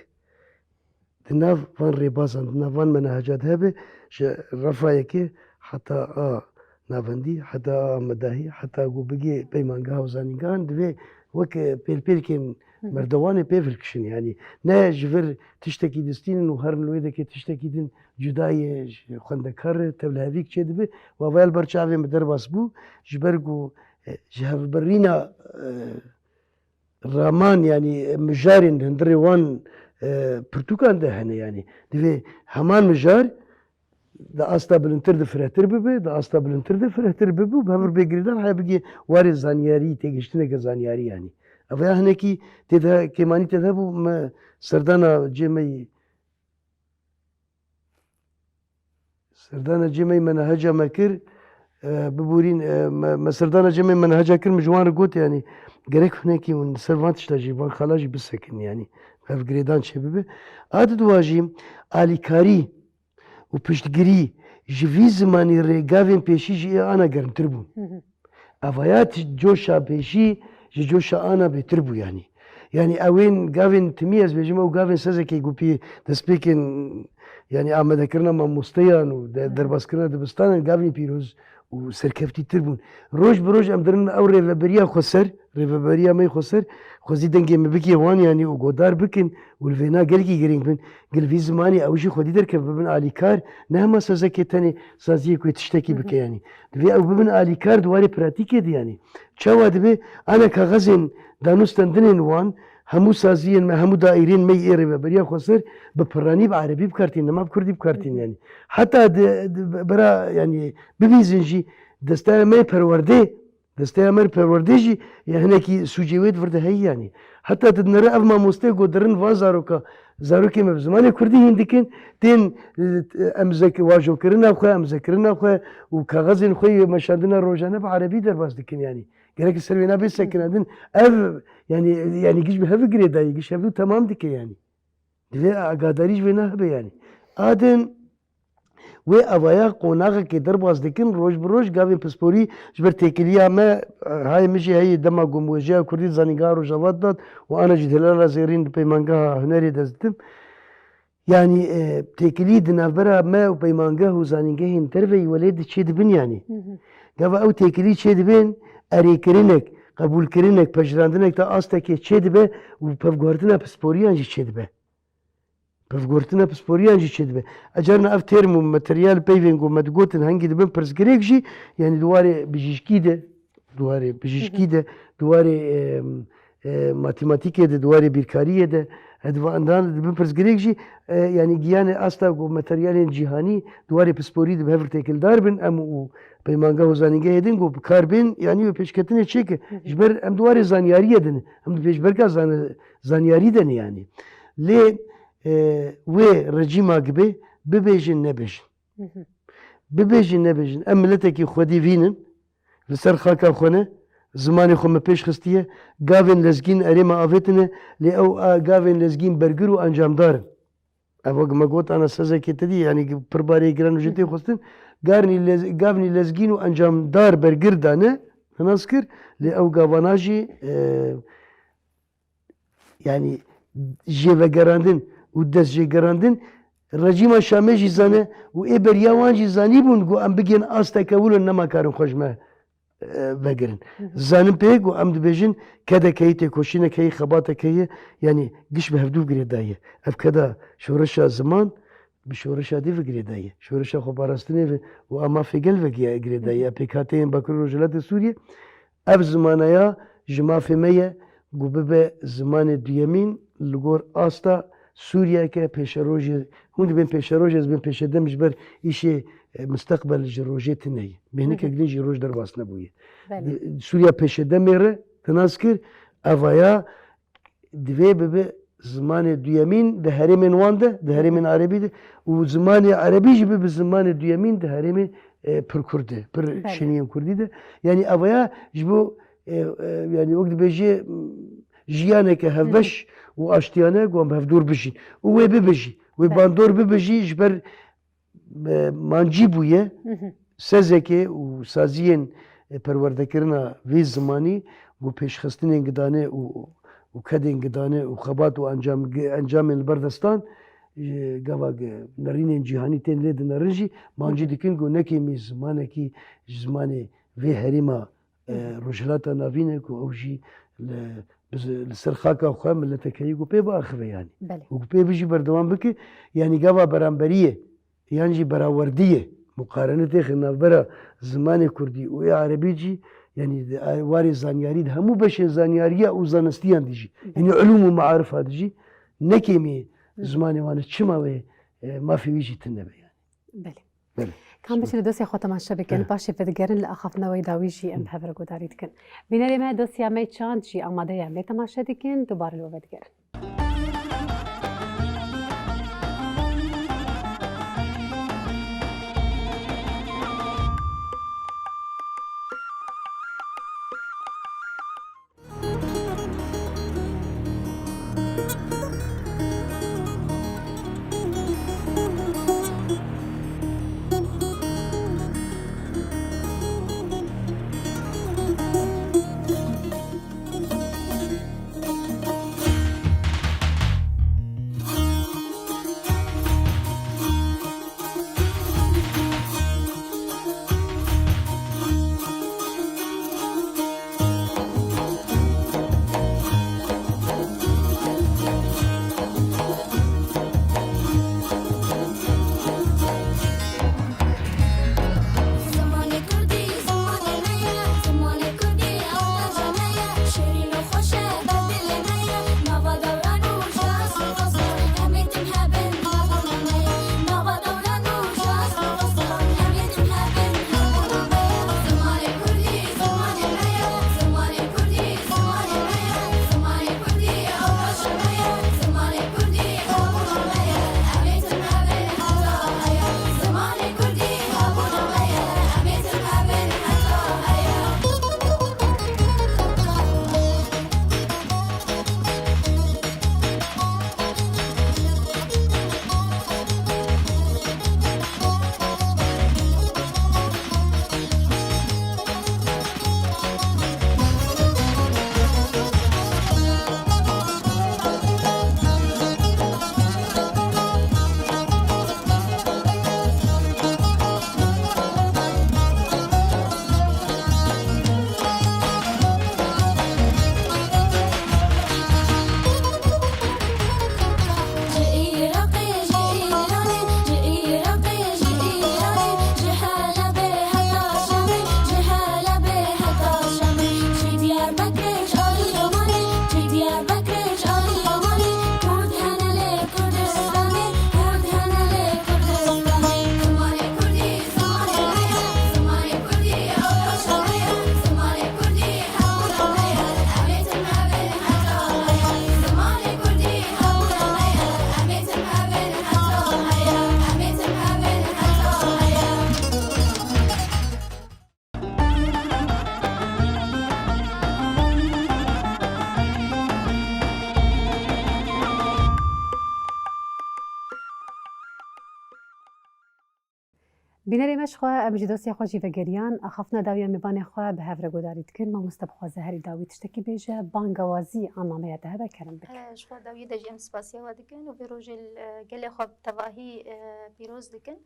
di nav van rêbazan, di nav van meneheca de hebe, ji refa yekê heta a navendî, heta a amedahî, heta ku bigê peymangeha û zanîngehan, divê wek, e, pêlpêlkên Hı hı. merdewanê pê vilkişin. Yanî ne ji vir tiştekî distînin û herin li wê dekê tiştekî din cuda ye, ji xwendekar e, tevlihevîk çêdibe. Û ava ya li ber çavê min derbas bû, ji ber ku, e, ji hevbirîna, e, raman, yanî mijarên hundirê wan, e, pirtûkan de hene, yanî divê heman mijar di asta bilindtir de firehtir bibe, di asta bilindtir de firehtir bibe û bi hev re bê girêdan, haya bigê warê zanyarî, têgihiştineke zanyarî, yanî. Ev ya hinekî tê de, kêmanî tê de bû, me serdana cê me yî Serdana cemê meneheca me kir, e, biborîn, e, me, me serdana cemê meneheca kir, min ji wan re got, yanî, gerek hinekî hûn li ser van tişta jî, van xala jî bisekin, yanî, ev girêdan çêbibe. A di dua jî alîkarî û piştgirî ji vî zimanî re gavên pêşî jî ê ana germtir bûn. Hı hı. Evaya ti-, coşa pêşî ji coşa ana bêtir bû, yanî. Yanî ewên gavên timî, ez bêjim, ew gavên sezekê ku pî destpêkên, yanî, amadekirina mamosteyan û de-, Hı hı. derbazkirina dibistanan gavên pîroz û serkeftîtir bûn. Roj bi roj em dirin ew rêveberiya xweser, rêveberiya me yê xweser, xwezî dengê me bikê wan, yanî, û godar bikin û li vêna gelkî girîng bin. Gil vî zimanî ew jî xwedî derkeve, bibin alîkar, ne hema sezekê tenê saziyê ku tiştekî Hı hı. bike, yanî. Divê ew bibin alîkar di warê pratîkê de, yanî. Çawa dibe ana kaxezên danûstendinên wan, hemû saziyên me, hemû daîrên me yê rêveberiya xweser bi piranî, bi erebî bi kar tînin, nema bi kurdî bi kar tînin, Hı hı. yanî. Heta di, di, bira, yanî, bibîzin jî desteya me yê perwerdê, desteya me yê perwerdê jî ya hinekî sûcê wê di vir de heyî, yanî. Heta tu dinere ev mamoste ku dirin va zaroka, zarokê me bi zimanê kurdî hîn dikin, tên, e, emzek-, wajokirina xwe, emzekirina xwe û kaxezên xwe yê meşandina rojane bi erebî derbas dikin, yanî. Gerek ser wê nabe sekinandin. Ev, yanî, yanî giş bi hev girêdayî, giş hev temam dike, yanî. Divê agadarî ji vê nehebe, yanî. A din wê evaya qonaxekê derbas dikin, roj bi roj gavên pisporî ji ber têkiliya me, e, hayê min jî heyî dema ku min wêjeya kurdî di Zanîngeha Rojava de dat û ana jî delala zêrîn di Peymangeha Hunerê dest didim. Yanî, e, têkilî di navbera me û peymangeh û zanîngehên derve yî welêt de çêdibin, yanî. Hı hı. Gava ew têkilî çêdibin, erêkirinek, qebûlkirinek, pejrandinek ta astekê çêdibe û pevguhertina pisporiyan jî çêdibe. Pevguhertina pisporiyan jî çêdibe. Ecarna ev term û materyal peyvên ku me digotin hengî dibin pirsgirêk jî, yanî di warê bijîşkî de, di warê bijîşkî Hı hı. de, di warê, em, e, matematîkê de, di warê bîrkariyê de, e, di va-, endan dibin pirsgirêk jî, e, yanî giyanê asta ku materyalên cîhanî di warê pisporî de bi hev re têkildar bin, em û peymangeh û zanîngehê din ku bi kar bên, yanî wê pêşketinê çêke. Hı hı. Ji ber em di warê zanyariyê de ne. Em di pêşberka zan-, zanyarî de ne, yanî. Lê, e, wê rejîma gibe bibêjin, nebêjin. Hı hı. Bibêjin, nebêjin. Em miletekî xwedî vînin, li ser xaka xwe ne, zimanê xwe me pêş xistiye, gavên lezgîn erê me avêtine, lê ew a gavên lezgîn bergir û encamdar in. Ev wek me got, ana sezekê te dî, yanî pir barê giran û jê tê Hı hı. xwestin. Garnî lez-, gavnî lezgîn û encamdar bergir dane, nas kir, lê ew gavana jî, e, yanî jêvegerandin û destjêgerandin, rejîma Şamê jî zane û ê beriya wan jî zanîbûn ku em bigên asteke wilo nema karin xwe ji me, e, vegirin. Hı hı. Zanin pê ku em dibêjin kedek heye, têkoşînek heye, xebatek heye, yanî giş bi hevdû girêdaye. Ev keda şoreşa ziman bi şoreşa dî ve girêdaye. Şoreşa xweparastinê ve û a mafê gel ve giya-, girêdaye. Hı hı. A pêkhateyên Bakur û Rojhilatê Sûriyê, ev zimanaya ji mafê me ye, ku bibe zimanê duyemîn li gor asta Sûriyeke pêşerojê. Hûn dibên pêşerojê, ez bên pêşedem ji ber îşê, e, misteqbel ji rojê tune ye. Bêhnikek Hı hı. din jî roj derbas nebûye. Belê. Di, Sûriya pêşedemê re tinas kir, evaya divê bibe zimanê duyemîn di herêmên wan de, di herêmên erebî de û zimanê erebî jî bibe zimanê duyemîn di herêmên, e, pir kurd de, pir Belê. şêniyên kurdî de. Yanî evaya ji bo, e, e, yanî wek dibêje, m, jiyaneke Hı hı. hevbeş û aştiyane ku em bi hevdûr bijîn û wê bibe jî. Wê Belê. bandor bibe jî ji ber e, mancî bûye. Sezekê û saziyên, e, perwerdekirina vê zimanî ku pêşxistinên gidane û, û kedên gidane û xebat û encam, encamên li ber destan, e, gava ge-, nerînên cîhanî tên lê dinerin jî mancî dikin ku nekêmî zimanekî ji zimanê vê herêma, e, Rojhilata Navîn e ku ew jî li, bi-, li ser xaka xwe miletek heyî ku pê biaxive yanî. Belê. Û ku pê bijî berdewam bike, yanî gava beramberiyê yan jî berawerdiyê, muqarene têxe navbera zimanê kurdî û ê erebî jî, yanî di a-, warê zanyarî de hemû beşên zanyariya û zanistiyan de jî, yanî ulûm û maarifa de jî, nekêmî zimanê wan e, çima wê, e, mafê wî jî tune be yanî. Belê. Belê. Kan biçin li dosya xwe temaşe bikin, paşê vedigerin li axaftina wê dawî jî em bi hev re guhdarî dikin. Bînerê me, dosya me çand jî amade ye, em lê temaşe dikin, dubare li we vedigerin. Bînerê me ji xwe, em ji dosyê xwe jî vegeriyan. Axaftina dawiya mêvanê xwe bi hev re guhdarî dikin. Mamoste, bixwaze herî dawî tiştekî bêje, bangawazî a nameya te hebe kerem bike. E, ji xwe dawiyê de jî em spasiya we dikin û vê rojê li, e, gelê xwe bi tevahî, e, pîroz dikin.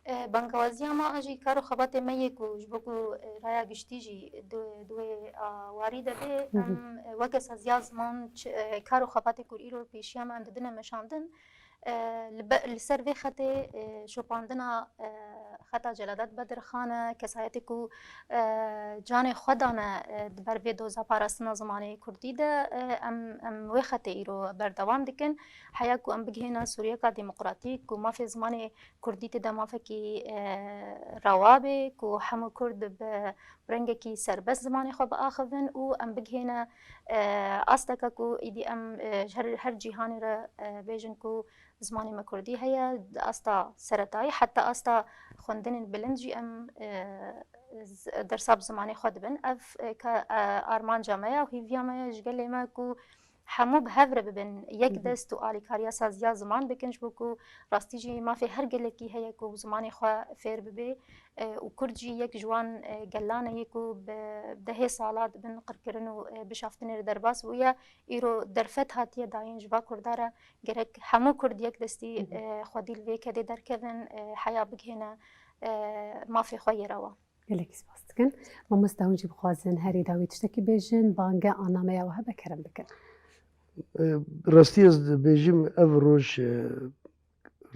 E, bangewaziya me a jî kar û xebatê me yê ku ji bo ku, e, raya giştî jî di, di wê, a, warî de bê, em, e, weke saziya ziman çi, e, kar û xebatê ku îro pêşiya me em didine meşandin, e, li be-, li ser vê xetê, e, şopandina, e, xeta Celadet Bedirxan e, kesayetê ku, e, canê xwe dane, e, di ber vê doza parastina zimanê kurdî de, e, em, em wê xetê îro berdewam dikin. Heya ku em bigihêne Sûriyeka demokratîk ku mafê zimanê kurdî tê de mafekî, e, rewa bê, ku hemû kurd bi rengekî serbest zimanê xwe biaxivin û em bigihêne, e, asteke ku îdî em, e, ji her, her cîhanê re, e, bêjin ku zimanê me kurdî heye, di asta seretayî, heta asta xwendinên bilind jî em, e, z-, dersa bi zimanê xwe dibin. Ev, e, ke, e, armanca me ye û hêviya me ye ji gelê me ku Hemû bi hev re bibin yek dest û alîkariya saziya ziman bikin, ji bo ku rastî jî mafê her gelekî heye ku zimanê xwe fêr bibe, e, û kurd jî yek ji wan, e, gelan e yê ku bi dehê sala di bin qirkirin û, e, bişaftinê re derbas bûye. Îro derfet hatiye dayîn ji va kurda re, gerek hemû kurd yek destî, e, xwedî li vê kedê derkevin, e, heya bigihêne, e, mafê xwe yê rewa. Gelekî spas dikin. Mamoste, hûn jî bixwazin herî dawî tiştekî bêjin, bange annameya we hebe kerem bikin. E, rastî ez dibêjim, ev roj, e,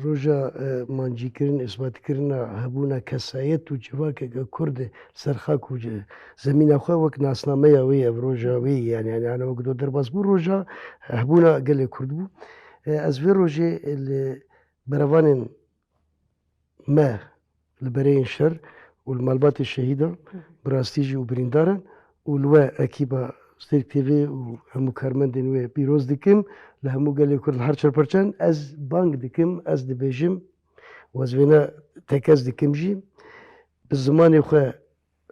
roja, e, mancîkirin, îsbatkirina hebûna kesayet û civakeke Kurd e li ser xak û ce-, zemîna xwe wek nasnameya wê, ev roja wê ye, yani, yani, yani wek do derbas bû, roja hebûna gelê Kurd bû. E, ez vê rojê li berevanên me, li bereyên şer û li malbatê şehîdan, bi rastî jî û birîndaran û li we ekîba Stêrk T V û hemû karmendên wê pîroz dikim. Li hemû gelê Kurd li her çar parçan ez bang dikim, ez dibêjim û ez vêna tekez dikim jî, bi zimanê xwe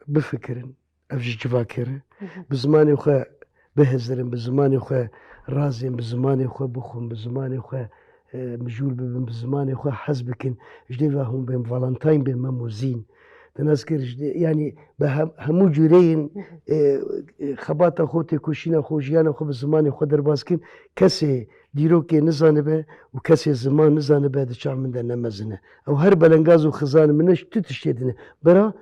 bifikirin. Ev jî civakê re. Bi zimanê xwe bihizirin, bi zimanê xwe razên, bi zimanê xwe bixwin, bi zimanê xwe, e, mijûl bibin, bi zimanê xwe hez bikin. Ji dê ve hûn bên Valentine, bên Mem û Zîn. Te nas kir, ji dê, yanî bi hem-, hemû cûreyên, e, e, xebata xwe, têkoşîna xwe, jiyana xwe bi zimanê xwe derbas kin. Kesê dîrokê nizanibe û kesê ziman nizanibe di çav min de ne mezin e. Ew her belengaz û xizan min e, ji tu tiştê din e. Bira,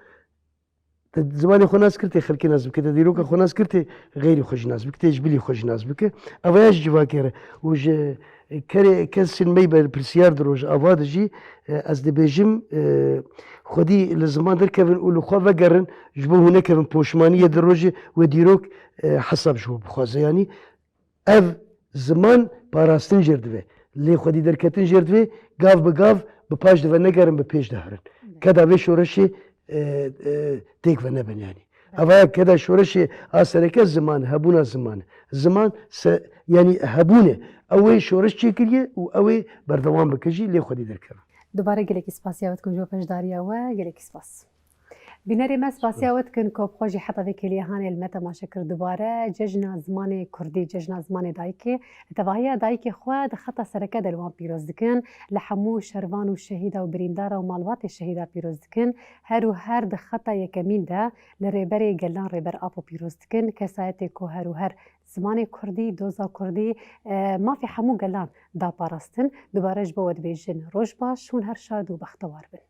Te zimanê xwe nas kir, tê xelkê nas bike, te dîroka xwe nas kir, tê xeyrî xwe jî nas bike, tê ji bilî xwe jî nas bike. Eva ya ji civakê re. Û ji kerê kesên me berpirsiyar di Rojava de jî, e, ez dibêjim, e, xwedî li ziman derkevin û li xwe vegerin, ji bo hûn nekevin poşmaniyê di rojê wê dîrok, e, hesab ji we bixwaze. Yanî Ev ziman parastin jêr divê. Lê xwedî derketin jêr divê, gav bi gav bi paş dive negerin, bi pêş diherin. Keda vê şoreşê, e, e, têk ve nebin yanî. Eva ya keda şoreşê a sereke ziman, hebûna ziman. Ziman se, yanî hebûn e. Ew ê şoreş çêkiriye û ew ê berdewam bike jî, lê xwedî derkeve. Dubare gelekî spasiya we dikim ji bo beşdariya we, gelekî spas. Bînerê me spasiya we dikin ku bi xwe jî heta vê kêliya hanê li me temaşe kir dubare. Cejna zimanê kurdî, cejna zimanê dayikê, li tevahiya dayikê xwe di xeta sereke de li wan pîroz dikin. Li hemû şervan û şehîda û birîndara û malbatê şehîda pîroz dikin. Her û her di xeta yekemîn de li rêberê gelan Rêber Apo pîroz dikin. Kesayetê ku her û her zimanê kurdî, doza kurdî, e, mafê hemû gelan da parastin. Dubare ji bo we dibêjin roj baş, hûn her şad û bextewar bin.